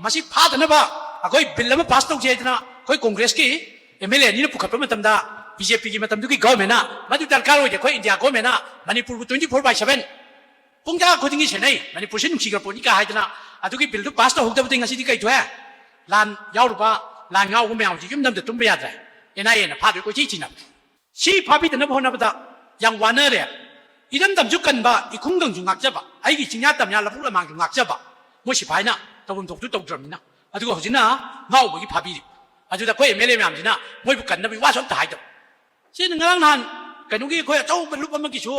ꯃꯁꯤ ꯐꯥꯗꯅꯕ ꯑꯩꯈꯣꯏ ꯕꯤꯜ ꯑꯃ ꯄꯥꯁ ꯇꯧꯁꯦ ꯍꯥꯏꯗꯅ ꯑꯩꯈꯣꯏ ꯀꯣꯡꯒ꯭ꯔꯦꯁꯀꯤ ꯑꯦꯝ ꯑꯦꯜ ꯑꯦ ꯑꯅꯤꯅ ꯄꯨꯈꯠꯄ ꯃꯇꯝꯗ ꯕꯤ ꯖꯦ ꯄꯤꯒꯤ ꯃꯇꯝꯗꯨꯒꯤ ꯒꯣꯔꯃꯦꯟꯅ ꯃꯗꯨ ꯗꯔꯀꯥꯔ ꯑꯣꯏꯗꯦ, ꯑꯩꯈꯣꯏ ꯏꯟꯗꯤꯌꯥ ꯒꯣꯔꯃꯦꯟꯅ ꯃꯅꯤꯄꯨꯔꯕꯨ twenty four by seven ꯄꯨꯡꯖꯥ ꯈꯨꯗꯤꯡꯒꯤ ꯁꯦꯟꯅꯩ, ꯃꯅꯤꯄꯨꯔꯁꯤ ꯅꯨꯡꯁꯤꯈ꯭ꯔ ꯄꯣꯠꯅꯤ ꯀꯥ ꯍꯥꯏꯗꯅ꯫ ꯑꯗꯨꯒꯤ ꯕꯤꯜꯗꯨ ꯄꯥꯁ ꯇꯧꯍꯧꯗꯕꯗꯒꯤ ꯉꯁꯤꯗꯤ ꯀꯩ ꯊꯣꯛꯑꯦ? ꯂꯥꯟ ꯌꯥꯎꯔꯨꯕ, ꯂꯥꯟ ꯉꯥꯎꯕ ꯃꯌꯥꯝꯁꯤ ꯌꯨꯝꯗ ꯑꯝꯇ ꯇꯨꯝꯕ ꯌꯥꯗ꯭ꯔꯦ, ꯑꯦꯟ ꯑꯥꯏ ꯑꯦꯅ ꯐꯥꯗꯣꯏ ꯀꯣꯏꯊꯤ ꯊꯤꯅꯕ꯫ ꯁꯤ ꯐꯥꯕꯤꯗꯅꯕ ꯍꯣꯠꯅꯕꯗ ꯌꯥꯝ ꯋꯥꯅꯔꯦ꯫ ꯏꯔꯝꯗꯝꯁꯨ ꯀꯟꯕ, ꯏꯈꯨꯡꯒꯪꯁꯨ ꯉꯥꯛꯆꯕ, ꯑꯩꯒꯤ ꯆꯤꯡꯌꯥ ꯇꯝꯌꯥ ꯂꯧꯕꯨꯛ ꯂꯃꯥꯡꯁꯨ ꯉꯥꯛꯆꯕ, ꯃꯣꯏ ꯁꯤꯐꯥꯏꯅ ꯇꯧꯐꯝ ꯊꯣꯛꯇꯨ ꯇꯧꯗ꯭ꯔꯕꯅꯤꯅ꯫ ꯑꯗꯨꯒ ꯍꯧꯖꯤꯛꯅ ꯉꯥꯎꯕꯒꯤ ꯐꯥꯕꯤꯔꯤꯕ꯫ ꯑꯗꯨꯗ ꯑꯩꯈꯣꯏ ꯑꯦꯝ ꯑꯦꯜ ꯑꯦ ꯃꯌꯥꯝꯁꯤꯅ ꯃꯣꯏꯕꯨ ꯀꯟꯅꯕꯒꯤ ꯋꯥꯁꯨ ꯑꯝꯇ ꯍꯥꯏꯗꯕ꯫ ꯁꯤꯅ ꯉꯔꯥꯡ ꯅꯍꯥꯟ ꯀꯩꯅꯣꯒꯤ ꯑꯩꯈꯣꯏ ꯑꯆꯧꯕ ꯂꯨꯞ ꯑꯃꯒꯤꯁꯨ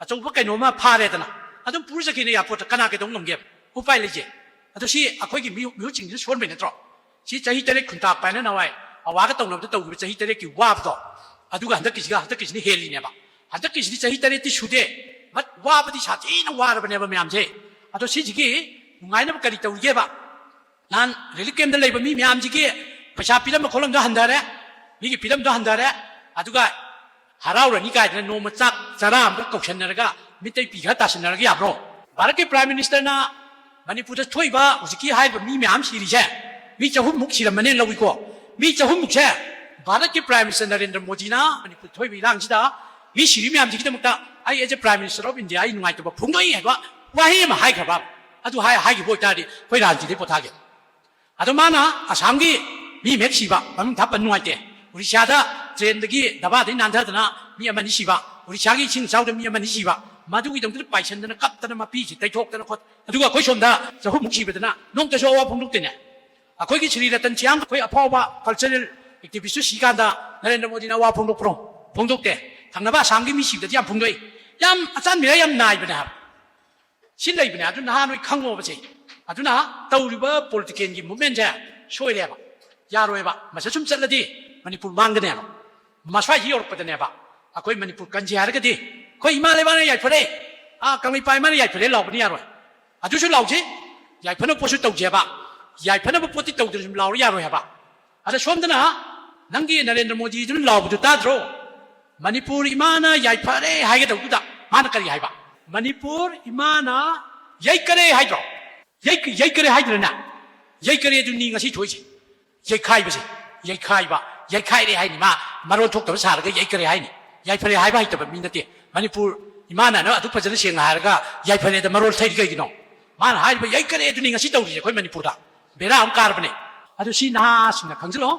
ꯑꯆꯧꯕ ꯀꯩꯅꯣ ꯑꯃ ꯐꯥꯔꯦꯗꯅ, ꯑꯗꯨꯝ ꯄꯨꯔ ꯆꯠꯈꯤꯅꯦ ꯑꯦꯌꯥꯔꯄꯣꯔꯠꯇ, ꯀꯅꯥ ꯀꯩꯗꯧ ꯉꯝꯒꯦ? ꯎꯄꯥꯏ ꯂꯩꯖꯦ꯫ ꯑꯗꯣ ꯁꯤ ꯑꯩꯈꯣꯏꯒꯤ ꯃꯤꯍꯨ-, ꯃꯤꯍꯨꯠꯁꯤꯡꯁꯤꯅ ꯁꯣꯟꯕꯩ ꯅꯠꯇ꯭ꯔꯣ? ꯁꯤ ꯆꯍꯤ ꯇꯔꯦꯠ ꯈꯨꯟꯇꯥꯛꯄ ꯍꯥꯏꯅ ꯅꯍꯥꯟꯋꯥꯏ ꯑꯋꯥꯒ ꯇꯧꯅꯕꯗ ꯇꯧꯈꯤꯕ ꯆꯍꯤ ꯇꯔꯦꯠꯀꯤ ꯋꯥꯕꯗꯣ, ꯑꯗꯨꯒ ꯍꯟꯗꯛꯀꯤꯁꯤꯒ, ꯍꯟꯗꯛꯀꯤꯁꯤꯅ ꯍꯦꯜꯂꯤꯅꯦꯕ꯫ ꯍꯟꯗꯛꯀꯤꯁꯤꯗꯤ ꯆꯍꯤ ꯇꯔꯦꯠꯇꯤ ꯁꯨꯗꯦ, but ꯋꯥꯕꯗꯤ ꯁꯥꯊꯤꯅ ꯋꯥꯔꯕꯅꯦꯕ ꯃꯌꯥꯝꯁꯦ꯫ ꯑꯗꯣ ꯁꯤꯁꯤꯒꯤ ꯅꯨꯡꯉꯥꯏꯅꯕ ꯀꯔꯤ ꯇꯧꯔꯤꯒꯦꯕ? ꯅꯍꯥꯟ ꯔꯤꯂꯤꯐ ꯀꯦꯝꯗ ꯂꯩꯕ ꯃꯤ ꯃꯌꯥꯝꯁꯤꯒꯤ ꯄꯩꯁꯥ ꯄꯤꯔꯝꯕ ꯈꯣꯠꯂꯝꯗꯣ ꯍꯟꯊꯔꯦ, ꯃꯤꯒꯤ ꯄꯤꯔꯝꯗꯣ ꯍꯟꯊꯔꯦ, ꯑꯗꯨꯒ ꯍꯔꯥꯎꯔꯅꯤ ꯀꯥꯏꯗꯅ ꯅꯣꯡꯃ ꯆꯥꯛ ꯆꯔꯥ ꯑꯃꯈꯛ ꯀꯧꯁꯟꯅꯔꯒ ꯃꯤꯇꯩ ꯄꯤ ꯈꯔ ꯇꯥꯁꯤꯟꯅꯔꯒ ꯌꯥꯕ꯭ꯔꯣ? ꯚꯥꯔꯠꯀꯤ ꯄ꯭ꯔꯥꯏꯝ ꯃꯤꯅꯤꯁꯇꯔꯅ ꯃꯅꯤꯄꯨꯔꯗ ꯊꯣꯛꯏꯕ ꯍꯧꯖꯤꯛꯀꯤ ꯍꯥꯏꯔꯤꯕ ꯃꯤ ꯃꯌꯥꯝ ꯁꯤꯔꯤꯁꯦ, ꯃꯤ ꯆꯍꯨꯝꯃꯨꯛ ꯁꯤꯔꯝꯃꯅꯦꯅ ꯂꯧꯏꯀꯣ꯫ ꯃꯤ ꯆꯍꯨꯝꯃꯨꯛꯁꯦ ꯚꯥꯔꯠꯀꯤ ꯄ꯭ꯔꯥꯏꯝ ꯃꯤꯅꯤꯁꯇꯔ ꯅꯔꯦꯟꯗ꯭ꯔ ꯃꯣꯗꯤꯅ ꯃꯅꯤꯄꯨꯔꯗ ꯊꯣꯛꯏꯕ ꯏꯔꯥꯡꯁꯤꯗ ꯃꯤ ꯁꯤꯔꯤ ꯃꯌꯥꯝꯁꯤꯒꯤꯗꯃꯛꯇ ꯑꯩ as a Prime Minister of India ꯑꯩ ꯅꯨꯡꯉꯥꯏꯇꯕ ꯐꯣꯡꯗꯣꯛꯏ ꯍꯥꯏꯕ ꯋꯥꯍꯩ ꯑꯃ ꯍꯥꯏꯈ꯭ꯔꯕ? ꯑꯗꯨ ꯍꯥꯏ-, ꯍꯥꯏꯈꯤꯕ ꯑꯣꯏꯇꯥꯔꯗꯤ ꯑꯩꯈꯣꯏ ꯔꯥꯖꯅꯤꯇꯤꯗꯩ ꯄꯣꯊꯥꯒꯦ꯫ ꯑꯗꯣ ꯃꯥꯅ ꯑꯁꯥꯝꯒꯤ ꯃꯤ ꯃꯍꯦꯛ ꯁꯤꯕ ꯃꯃꯤꯡ ꯊꯥ ꯄꯟ ꯅꯨꯡꯉꯥꯏꯇꯦ, ꯎꯔꯤꯁꯥꯗ ꯇ꯭ꯔꯦꯟꯗꯒꯤ ꯗꯕꯥꯗꯒꯤ ꯅꯥꯟꯊꯗꯅ ꯃꯤ ꯑꯃꯅꯤ ꯁꯤꯕ, ꯎꯔꯤꯁꯥꯒꯤ ꯏꯁꯤꯡ ꯏꯆꯥꯎꯗ ꯃꯤ ꯑꯃꯅꯤ ꯁꯤꯕ, ꯃꯗꯨꯒꯤꯗꯃꯛꯇ ꯄꯥꯏꯁꯟꯗꯅ ꯀꯞꯇꯅ ꯃꯄꯤꯁꯤ ꯇꯩꯊꯣꯛꯇꯅ ꯈꯣꯠ-, ꯑꯗꯨꯒ ꯑꯩꯈꯣꯏ ꯁꯣꯝꯗ ꯆꯍꯨꯝꯃꯨꯛ ꯁꯤꯕꯗꯅ ꯅꯣꯡꯇꯁꯨ ꯑꯋꯥ ꯐꯣꯡꯗꯣꯛꯇꯦꯅꯦ꯫ ꯑꯩꯈꯣꯏꯒꯤ ꯁ꯭ꯔꯤ ꯔꯇꯟ ꯁꯤꯌꯥꯝ, ꯑꯩꯈꯣꯏ ꯑꯐꯥꯎꯕ ꯀꯜꯆꯔꯦꯜ ꯑꯦꯛꯇꯤꯚꯤꯁꯇꯨ ꯁꯤꯀꯥꯟꯗ ꯅꯔꯦꯟꯗ꯭ꯔ ꯃꯣꯗꯤꯅ ꯑꯋꯥ ꯐꯣꯡꯗꯣꯛꯄ꯭ꯔꯣ? ꯐꯣꯡꯗꯣꯛꯇꯦ꯫ ꯊꯪꯅꯕ ꯑꯁꯥꯝꯒꯤ ꯃꯤ ꯁꯤꯕꯗꯗꯤ ꯌꯥꯝ ꯐꯣꯡꯗꯣꯛꯏ꯫ ꯌꯥꯝ ꯑꯆꯥꯟꯕꯤꯔ ꯌꯥꯝ ꯅꯥꯏꯕꯅꯦ ꯍꯥꯏꯕ꯫ ꯁꯤ ꯂꯩꯕꯅꯦ꯫ ꯑꯗꯨ ꯅꯍꯥ ꯅꯣꯏ ꯈꯪꯉꯣꯕꯁꯦ꯫ ꯑꯗꯨꯅ ꯇꯧꯔꯤꯕ political ꯒꯤ movement ꯁꯦ ꯁꯣꯏꯔꯦꯕ꯫ ꯌꯥꯔꯣꯏꯕ꯫ ꯃꯁꯤ ꯁꯨꯝ ꯆꯠꯂꯗꯤ ꯃꯅꯤꯄꯨꯔ ꯃꯥꯡꯒꯅꯦꯕ꯫ ꯃꯁ꯭ꯋꯥꯏꯁꯤ ꯌꯧꯔꯛꯄꯗꯅꯦꯕ ꯑꯩꯈꯣꯏ ꯃꯅꯤꯄꯨꯔ ꯀꯟꯁꯦ ꯍꯥꯏꯔꯒꯗꯤ, "ꯑꯩꯈꯣꯏ ꯏꯃꯥ ꯂꯩꯕꯥꯛꯅ ꯌꯥꯏꯐꯔꯦ, ꯑꯥ, ꯀꯪꯂꯩꯄꯥꯛ ꯏꯃꯥꯅ ꯌꯥꯏꯐꯔꯦ" ꯂꯥꯎꯕꯅ ꯌꯥꯔꯣꯏ꯫ ꯑꯗꯨꯁꯨ ꯂꯥꯎꯁꯤ, ꯌꯥꯏꯐꯅꯕ ꯄꯣꯠꯁꯨ ꯇꯧꯁꯦꯕ꯫ ꯌꯥꯏꯐꯅꯕ ꯄꯣꯠꯇꯤ ꯇꯧꯗꯅ ꯁꯨꯝ ꯂꯥꯎꯔ ꯌꯥꯔꯣꯏ ꯍꯥꯏꯕ꯫ ꯑꯗ ꯁꯣꯝꯗꯅ ꯅꯪꯒꯤ ꯅꯔꯦꯟꯗ꯭ꯔ ꯃꯣꯗꯤꯗꯨꯅ ꯂꯥꯎꯕꯗꯨ ꯇꯥꯗ꯭ꯔꯣ? ꯃꯅꯤꯄꯨꯔ ꯏꯃꯥꯅ ꯌꯥꯏꯐꯔꯦ ꯍꯥꯏꯒꯗꯧꯗꯨꯗ ꯃꯥꯅ ꯀꯔꯤ ꯍꯥꯏꯕ? "ꯃꯅꯤꯄꯨꯔ ꯏꯃꯥꯅ ꯌꯩꯀꯔꯦ" ꯍꯥꯏꯗ꯭ꯔꯣ? ꯌꯩ-, ꯌꯩꯀꯔꯦ ꯍꯥꯏꯗ꯭ꯔꯅꯦ? ꯌꯩꯀꯔꯦꯗꯨꯅꯤ ꯉꯁꯤ ꯊꯣꯛꯏꯁꯦ꯫ ꯌꯩꯈꯥꯏꯕꯁꯦ, ꯌꯩꯈꯥꯏꯕ, ꯌꯩꯈꯥꯏꯔꯦ ꯍꯥꯏꯅꯤ꯫ ꯃꯥ ꯃꯔꯣꯟ ꯊꯣꯛꯇꯕ ꯁꯥꯔꯒ ꯌꯩꯀꯔꯦ ꯍꯥꯏꯅꯤ꯫ ꯌꯥꯏꯐꯔꯦ ꯍꯥꯏꯕ ꯍꯩꯇꯕ ꯃꯤ ꯅꯠꯇꯦ꯫ ꯃꯅꯤꯄꯨꯔ ꯏꯃꯥꯅ ꯑꯗꯨ ꯐꯖꯅ ꯁꯦꯡꯅ ꯍꯥꯏꯔꯒ ꯌꯥꯏꯐꯔꯦꯗ ꯃꯔꯣꯜ ꯊꯩꯔꯤ ꯀꯩꯒꯤꯅꯣ? ꯃꯥꯅ ꯍꯥꯏꯔꯤꯕ ꯌꯩꯀꯔꯦ ꯑꯗꯨꯅꯤ ꯉꯁꯤ ꯇꯧꯔꯤꯁꯦ ꯑꯩꯈꯣꯏ ꯃꯅꯤꯄꯨꯔꯗ꯫ ꯕꯦꯔꯥ ꯑꯃ ꯀꯥꯔꯕꯅꯦ꯫ ꯑꯗꯨ ꯁꯤ ꯅꯍꯥꯁꯤꯡꯅ ꯈꯪꯖꯤꯜꯂꯣ꯫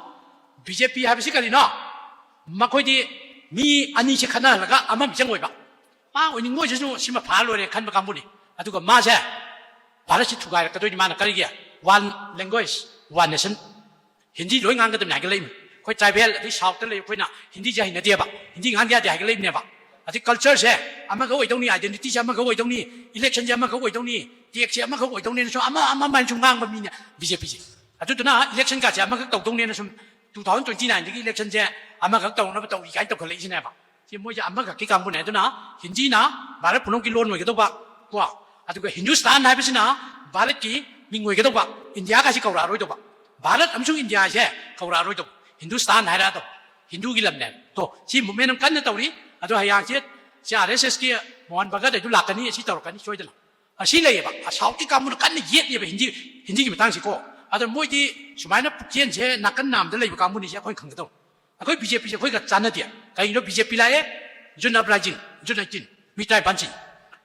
ꯕꯤ ꯖꯦ ꯄꯤ ꯍꯥꯏꯕꯁꯤ ꯀꯔꯤꯅꯣ? ꯃꯈꯣꯏꯗꯤ ꯃꯤ ꯑꯅꯤꯁꯦ ꯈꯠꯅꯍꯜꯂꯒ ꯑꯃ ꯃꯤꯆꯪ ꯑꯣꯏꯕ꯫ ꯃꯥ ꯑꯣꯏꯅꯤꯡꯕ ꯑꯣꯏꯖꯁꯅꯨ, ꯁꯤꯃ ꯐꯥ ꯂꯣꯏꯔꯦ ꯈꯟꯕ ꯀꯥꯡꯕꯨꯅꯤ꯫ ꯑꯗꯨꯒ ꯃꯥꯁꯦ ꯚꯥꯔꯠꯁꯤ ꯊꯨꯒꯥꯏꯔꯛꯀꯗꯣꯏꯅꯤ꯫ ꯃꯥꯅ ꯀꯔꯤꯒꯤ? One language, one nation꯫ Hindi ꯂꯣꯏ ꯉꯥꯡꯒꯗꯕꯅꯤ ꯍꯥꯏꯒꯠꯂꯛꯏꯅꯤ꯫ ꯑꯩꯈꯣꯏ tribal ꯑꯗꯩ South ꯇ ꯂꯩ ꯑꯩꯈꯣꯏꯅ ꯍꯤꯟꯗꯤꯁꯦ ꯍꯩꯅꯗꯦꯕ, ꯍꯤꯟꯗꯤ ꯉꯥꯡ ꯌꯥꯗꯦ ꯍꯥꯏꯒꯠꯂꯛꯏꯕꯅꯦꯕ꯫ ꯑꯗꯩ culture ꯁꯦ ꯑꯃꯒ ꯑꯣꯏꯗꯧꯅꯤ, identity ꯁꯦ ꯑꯃꯒ ꯑꯣꯏꯗꯧꯅꯤ, election ꯁꯦ ꯑꯃꯒ ꯑꯣꯏꯗꯧꯅꯤ, tax ꯁꯦ ꯑꯃꯒ ꯑꯣꯏꯗꯧꯅꯤꯅ ꯁꯨꯝ ꯑꯃ ꯑꯃ ꯑꯃ ꯁꯨꯝ ꯉꯥꯡꯕ ꯃꯤꯅꯦ ꯕꯤ ꯖꯦ ꯄꯤ ꯁꯦ꯫ ꯑꯗꯨꯗꯨꯅ election ꯀꯥꯁꯦ ꯑꯃꯈꯛ ꯇꯧꯗꯧꯅꯦꯅ ꯁꯨꯝ two thousand twenty nine ꯗꯒꯤ election ꯁꯦ ꯑꯃꯈꯛ ꯇꯧꯅꯕ ꯇꯧꯔꯤ ꯀꯥꯏꯅ ꯇꯧꯈꯠꯂꯛꯏꯁꯤꯅꯦꯕ꯫ ꯁꯤ ꯃꯣꯏꯁꯦ ꯑꯃꯈꯛꯀꯤ ꯀꯥꯡꯕꯨꯅꯦ꯫ ꯑꯗꯨꯅ ꯍꯤꯟꯗꯤꯅ ꯚꯥꯔꯠ ꯄꯨꯝꯅꯃꯛꯀꯤ ꯂꯣꯟ ꯑꯣꯏꯒꯗꯧꯕ ꯀꯣ, ꯑꯗꯨꯒ ꯍꯤꯟꯗꯨꯁꯇꯥꯟ ꯍꯥꯏꯕꯁꯤꯅ ꯚꯥꯔꯠꯀꯤ ꯃꯤꯡ ꯑꯣꯏꯒꯗꯧꯕ, ꯏꯟꯗꯤꯌꯥꯒꯁꯤ ꯀꯧꯔꯛꯑꯔꯣꯏꯗꯧꯕ꯫ ꯚꯥꯔꯠ ꯑꯃꯁꯨꯡ ꯏꯟꯗꯤꯌꯥꯁꯦ ꯀꯧꯔꯛꯑꯔꯣꯏꯗꯧꯕ, ꯍꯤꯟꯗꯨꯁꯇꯥꯟ ꯍꯥꯏꯔꯛꯑꯗꯧꯕ꯫ ꯍꯤꯟꯗꯨꯒꯤ ꯂꯝꯅꯦ꯫ ꯇꯣ, ꯁꯤ movement ꯑꯃ ꯀꯟꯅ ꯇꯧꯔꯤ꯫ ꯑꯗꯣ ꯍꯌꯦꯡꯁꯦ ꯁꯤ ꯑꯥꯔ ꯑꯦꯁ ꯑꯦꯁꯀꯤ ꯃꯣꯍꯟ ꯚꯒꯠ ꯍꯥꯏꯗꯨ ꯂꯥꯛꯀꯅꯤ, ꯑꯁꯤ ꯇꯧꯔꯛꯀꯅꯤ ꯁꯣꯏꯗꯅ꯫ ꯑꯁꯤ ꯂꯩꯌꯦꯕ, ꯑ, South ꯀꯤ ꯀꯥꯡꯕꯨꯅ ꯀꯟꯅ ꯌꯦꯠꯂꯤꯕ ꯍꯤꯟꯗꯤ, ꯍꯤꯟꯗꯤꯒꯤ ꯃꯇꯥꯡꯁꯤꯀꯣ꯫ ꯑꯗꯣ ꯃꯣꯏꯗꯤ ꯁꯨꯃꯥꯏꯅ ꯄꯨꯛꯆꯦꯜꯁꯦ ꯅꯥꯀꯟ ꯅꯥꯝꯗ ꯂꯩꯕ ꯀꯥꯡꯕꯨꯅꯤꯁꯦ ꯑꯩꯈꯣꯏꯅ ꯈꯪꯒꯗꯧꯕ꯫ ꯑꯩꯈꯣꯏ ꯕꯤ ꯖꯦ ꯄꯤꯁꯦ ꯑꯩꯈꯣꯏꯒ ꯆꯥꯟꯅꯗꯦ꯫ ꯀꯩꯒꯤꯅꯣ? ꯕꯤ ꯖꯦ ꯄꯤ ꯂꯥꯛꯑꯦ, June uprising, June eighteen, ꯃꯤ ꯇꯔꯥꯅꯤꯄꯥꯟ ꯁꯤ꯫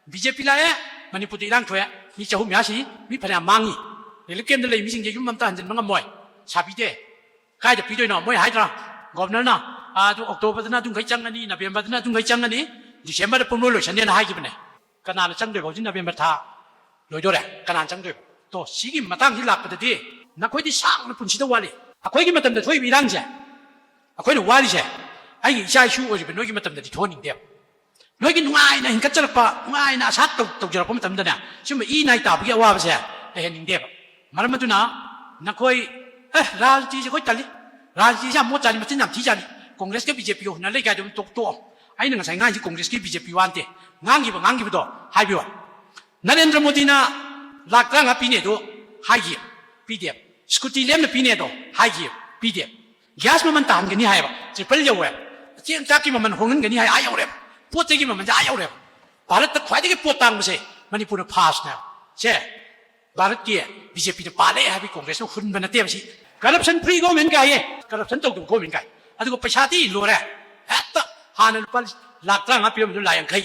ꯕꯤ ꯖꯦ ꯄꯤ ꯂꯥꯛꯑꯦ, ꯃꯅꯤꯄꯨꯔꯗ ꯏꯔꯥꯡ ꯊꯣꯛꯑꯦ, ꯃꯤ ꯆꯍꯨꯝ ꯃꯌꯥ ꯁꯤ, ꯃꯤ ꯐꯅꯌꯥꯝ ꯃꯥꯡꯉꯤ꯫ Relief camp ꯗ ꯂꯩ ꯃꯤꯁꯤꯡꯁꯦ ꯌꯨꯝ ꯑꯝꯇ ꯍꯟꯖꯤꯟꯕ ꯉꯝꯃꯣꯏ, ꯄꯩꯁꯥ ꯄꯤꯗꯦ꯫ ꯀꯥꯏꯗ ꯄꯤꯗꯣꯏꯅꯣ? ꯃꯣꯏ ꯍꯥꯏꯗ꯭ꯔꯥ, ꯒꯣꯕꯔꯅꯔꯅ, "ꯑꯥ, ꯑꯗꯨ ꯑꯣꯛꯇꯣꯕꯔꯗꯅ ꯑꯗꯨꯝꯈꯩ ꯆꯪꯉꯅꯤ, ꯅꯕꯦꯝꯕꯔꯗꯅ ꯑꯗꯨꯝꯈꯩ ꯆꯪꯉꯅꯤ, ꯗꯤꯁꯦꯝꯕꯔꯗ ꯄꯨꯡꯂꯣꯏ ꯂꯣꯏꯁꯟꯅꯦꯅ" ꯍꯥꯏꯈꯤꯕꯅꯦ꯫ ꯀꯅꯥꯅ ꯆꯪꯗꯣꯏꯕ ꯍꯧꯖꯤꯛ? ꯅꯕꯦꯝꯕꯔ ꯊꯥ ꯂꯣꯏꯗꯣꯔꯦ, ꯀꯅꯥꯅ ꯆꯪꯗꯣꯏꯕ? ꯇꯣ, ꯁꯤꯒꯤ ꯃꯇꯥꯡꯁꯤ ꯂꯥꯛꯄꯗꯗꯤ ꯅꯈꯣꯏꯗꯤ ꯁꯥꯡꯅ ꯄꯨꯟꯁꯤꯗ ꯋꯥꯠꯂꯤ꯫ ꯑꯩꯈꯣꯏꯒꯤ ꯃꯇꯝꯗ ꯊꯣꯛꯏꯕ ꯏꯔꯥꯡꯁꯦ, ꯑꯩꯈꯣꯏꯅ ꯋꯥꯔꯤꯁꯦ, ꯑꯩꯒꯤ ꯏꯆꯥ ꯏꯁꯨ ꯑꯣꯏꯔꯤꯕ ꯅꯣꯏꯒꯤ ꯃꯇꯝꯗꯗꯤ ꯊꯣꯛꯍꯟꯅꯤꯡꯗꯦꯕ꯫ ꯅꯣꯏꯒꯤ ꯅꯨꯡꯉꯥꯏꯅ ꯍꯤꯡꯒꯠꯆꯔꯛꯄ, ꯅꯨꯡꯉꯥꯏꯅ ꯑꯁꯥ ꯇꯧ-, ꯇꯧꯖꯔꯛꯄ ꯃꯇꯝꯗꯅꯦ, ꯁꯤꯒꯨꯝꯕ ꯏ ꯅꯥꯏ ꯇꯥꯕꯒꯤ ꯑꯋꯥꯕꯁꯦ ꯂꯩꯍꯟꯅꯤꯡꯗꯦꯕ꯫ ꯃꯔꯝ ꯑꯗꯨꯅ ꯅꯈꯣꯏ, ꯑꯦ, ꯔꯥꯖꯅꯤꯇꯤꯁꯦ ꯑꯩꯈꯣꯏ ꯇꯜꯂꯤ, ꯔꯥꯖꯅꯤꯇꯤꯁꯦ ꯌꯥꯝ ꯃꯣꯠ ꯆꯥꯅꯤ, ꯃꯆꯤꯟ ꯌꯥꯝ ꯊꯤ ꯆꯥꯅꯤ, ꯀꯣꯡꯒ꯭ꯔꯦꯁꯀ ꯕꯤ ꯖꯦ ꯄꯤꯒ ꯍꯨꯟꯅ ꯂꯩ ꯀꯥꯏꯗꯣ ꯑꯗꯨꯝ ꯇꯣꯛ-, ꯇꯣꯛꯑꯣ꯫ ꯑꯩꯅ ꯉꯁꯥꯏ ꯉꯥꯡꯉꯤꯁꯦ ꯀꯣꯡꯒ꯭ꯔꯦꯁꯀꯤ ꯕꯤ ꯖꯦ ꯄꯤ ꯋꯥ ꯅꯠꯇꯦ, ꯉꯥꯡꯈꯤꯕ ꯉꯥꯡꯈꯤꯕꯗꯣ ꯍꯥꯏꯕꯤꯌꯨ꯫ ꯅꯔꯦꯟꯗ꯭ꯔ ꯃꯣꯗꯤꯅ ꯂꯥꯛ ꯇꯔꯥꯃꯉꯥ ꯄꯤꯅꯦ ꯑꯗꯣ ꯍꯥꯏꯈꯤ, ꯄꯤꯗꯦ꯫ ꯁ꯭ꯀꯨꯇꯤ ꯂꯦꯝꯅ ꯄꯤꯅꯦ ꯑꯗꯣ ꯍꯥꯏꯈꯤ, ꯄꯤꯗꯦ꯫ ꯒ꯭ꯌꯥꯁ ꯃꯃꯜ ꯇꯥꯍꯟꯒꯅꯤ ꯍꯥꯏꯕ, ꯇ꯭ꯔꯤꯄꯜ ꯌꯧꯋꯦ꯫ ꯆꯦꯡ ꯆꯥꯛꯀꯤ ꯃꯃꯜ ꯍꯣꯡꯍꯟꯒꯅꯤ ꯍꯥꯏ, ꯑꯥ ꯌꯧꯔꯦꯕ꯫ ꯄꯣꯠ ꯆꯩꯒꯤ ꯃꯃꯜꯁꯦ ꯑꯥ ꯌꯧꯔꯦꯕ꯫ ꯚꯥꯔꯠꯇ ꯈ꯭ꯋꯥꯏꯗꯒꯤ ꯄꯣꯠ ꯇꯥꯡꯕꯁꯦ ꯃꯅꯤꯄꯨꯔꯅ ꯐꯥꯔꯁꯅꯦꯕ꯫ ꯁꯦ ꯚꯥꯔꯠꯀꯤ ꯕꯤ ꯖꯦ ꯄꯤꯅ ꯄꯥꯜꯂꯦ ꯍꯥꯏꯕꯒꯤ ꯀꯣꯡꯒ꯭ꯔꯦꯁꯅ ꯍꯨꯟꯕ ꯅꯠꯇꯦꯕ ꯁꯤ꯫ ꯀꯔꯞꯁꯟ ꯐ꯭ꯔꯤ ꯒꯣꯔꯃꯦꯟ ꯀꯥꯏꯌꯦ, ꯀꯔꯞꯁꯟ ꯇꯧꯗꯕ ꯒꯣꯔꯃꯦꯟ ꯀꯥꯏ꯫ ꯑꯗꯨꯒ ꯄꯩꯁꯥꯗꯤ ꯂꯣꯏꯔꯦ꯫ ꯍꯦꯛꯇ ꯍꯥꯟꯅ ꯂꯨꯄꯥ ꯂꯥꯛ ꯇꯔꯥꯃꯉꯥ ꯄꯤꯔꯝꯕꯗꯨꯅ ꯂꯥꯛ ꯌꯥꯡꯈꯩ,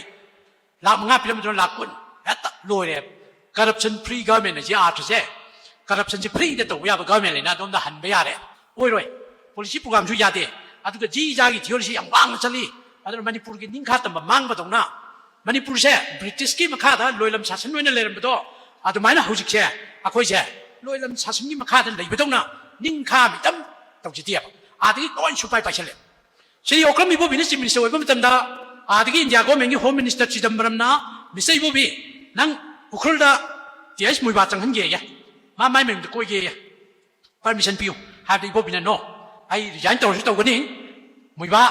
ꯂꯥꯛ ꯃꯉꯥ ꯄꯤꯔꯝꯕꯗꯨꯅ ꯂꯥꯛ ꯀꯨꯟ, ꯍꯦꯛꯇ ꯂꯣꯏꯔꯦ꯫ ꯀꯔꯞꯁꯟ ꯐ꯭ꯔꯤ ꯒꯣꯔꯃꯦꯟ ꯍꯥꯏꯁꯤ ꯑꯥꯔꯊꯁꯦ, ꯀꯔꯞꯁꯟꯁꯦ ꯐ꯭ꯔꯤꯗ ꯇꯧꯕ ꯌꯥꯕ ꯒꯣꯔꯃꯦꯟ ꯂꯩꯅ ꯑꯗꯣꯝꯗ ꯍꯟꯕ ꯌꯥꯔꯦ꯫ ꯑꯣꯏꯔꯣꯏ꯫ ꯄꯣꯂꯤꯁꯤ ꯄ꯭ꯔꯣꯒ꯭ꯔꯥꯝꯁꯨ ꯌꯥꯗꯦ꯫ ꯑꯗꯨꯒ ꯖꯤ ꯏꯖꯥꯒꯤ ꯊꯤꯑꯣꯔꯤꯁꯤ ꯌꯥꯝ ꯋꯥꯡꯅ ꯆꯠꯂꯤ꯫ ꯑꯗꯨꯅ ꯃꯅꯤꯄꯨꯔꯒꯤ ꯅꯤꯡꯈꯥ ꯇꯝꯕ ꯃꯥꯡꯕꯗꯧꯅ, ꯃꯅꯤꯄꯨꯔꯁꯦ ꯕ꯭ꯔꯤꯇꯤꯁꯀꯤ ꯃꯈꯥꯗ ꯂꯣꯏꯂꯝ ꯁꯥꯁꯟ ꯑꯣꯏꯅ ꯂꯩꯔꯝꯕꯗꯣ, ꯑꯗꯨꯃꯥꯏꯅ ꯍꯧꯖꯤꯛꯁꯦ ꯑꯩꯈꯣꯏꯁꯦ ꯂꯣꯏꯂꯝ ꯁꯥꯁꯟꯒꯤ ꯃꯈꯥꯗ ꯂꯩꯕꯗꯧꯅ ꯅꯤꯡꯈꯥ ꯃꯤꯇꯝ ꯇꯧꯖꯗꯦꯕ꯫ ꯑꯥꯗꯒꯤ ꯂꯣꯏ ꯁꯨꯄꯥꯏ ꯄꯥꯏꯁꯜꯂꯦ꯫ ꯁ꯭ꯔꯤ ꯑꯣꯀ꯭ꯔꯝ ꯏꯕꯣꯕꯤꯅ ꯆꯤꯐ ꯃꯤꯅꯤꯁꯇꯔ ꯑꯣꯏꯕ ꯃꯇꯝꯗ ꯑꯥꯗꯒꯤ ꯏꯟꯗꯤꯌꯥ ꯒꯣꯔꯃꯦꯟꯒꯤ ꯍꯣꯝ ꯃꯤꯅꯤꯁꯇꯔ ꯆꯤꯗꯝꯕꯔꯝꯅ, "ꯃꯤꯁꯇꯔ ꯏꯕꯣꯕꯤ, ꯅꯪ ꯎꯈ꯭ꯔꯨꯜꯗ ꯇꯤ ꯑꯩꯆ ꯃꯣꯏꯕꯥ ꯆꯪꯍꯟꯒꯦꯌꯦ, ꯃꯥ ꯃꯥꯏ ꯃꯌꯨꯝꯗ ꯀꯣꯏꯒꯦꯌꯦ, ꯄꯔꯃꯤꯁꯟ ꯄꯤꯌꯨ" ꯍꯥꯏꯕꯗ ꯏꯕꯣꯕꯤꯅ, "ꯅꯣ, ꯑꯩ ꯔꯤꯖꯥꯏꯟ ꯇꯧꯔꯁꯨ ꯇꯧꯒꯅꯤ, ꯃꯣꯏꯕꯥ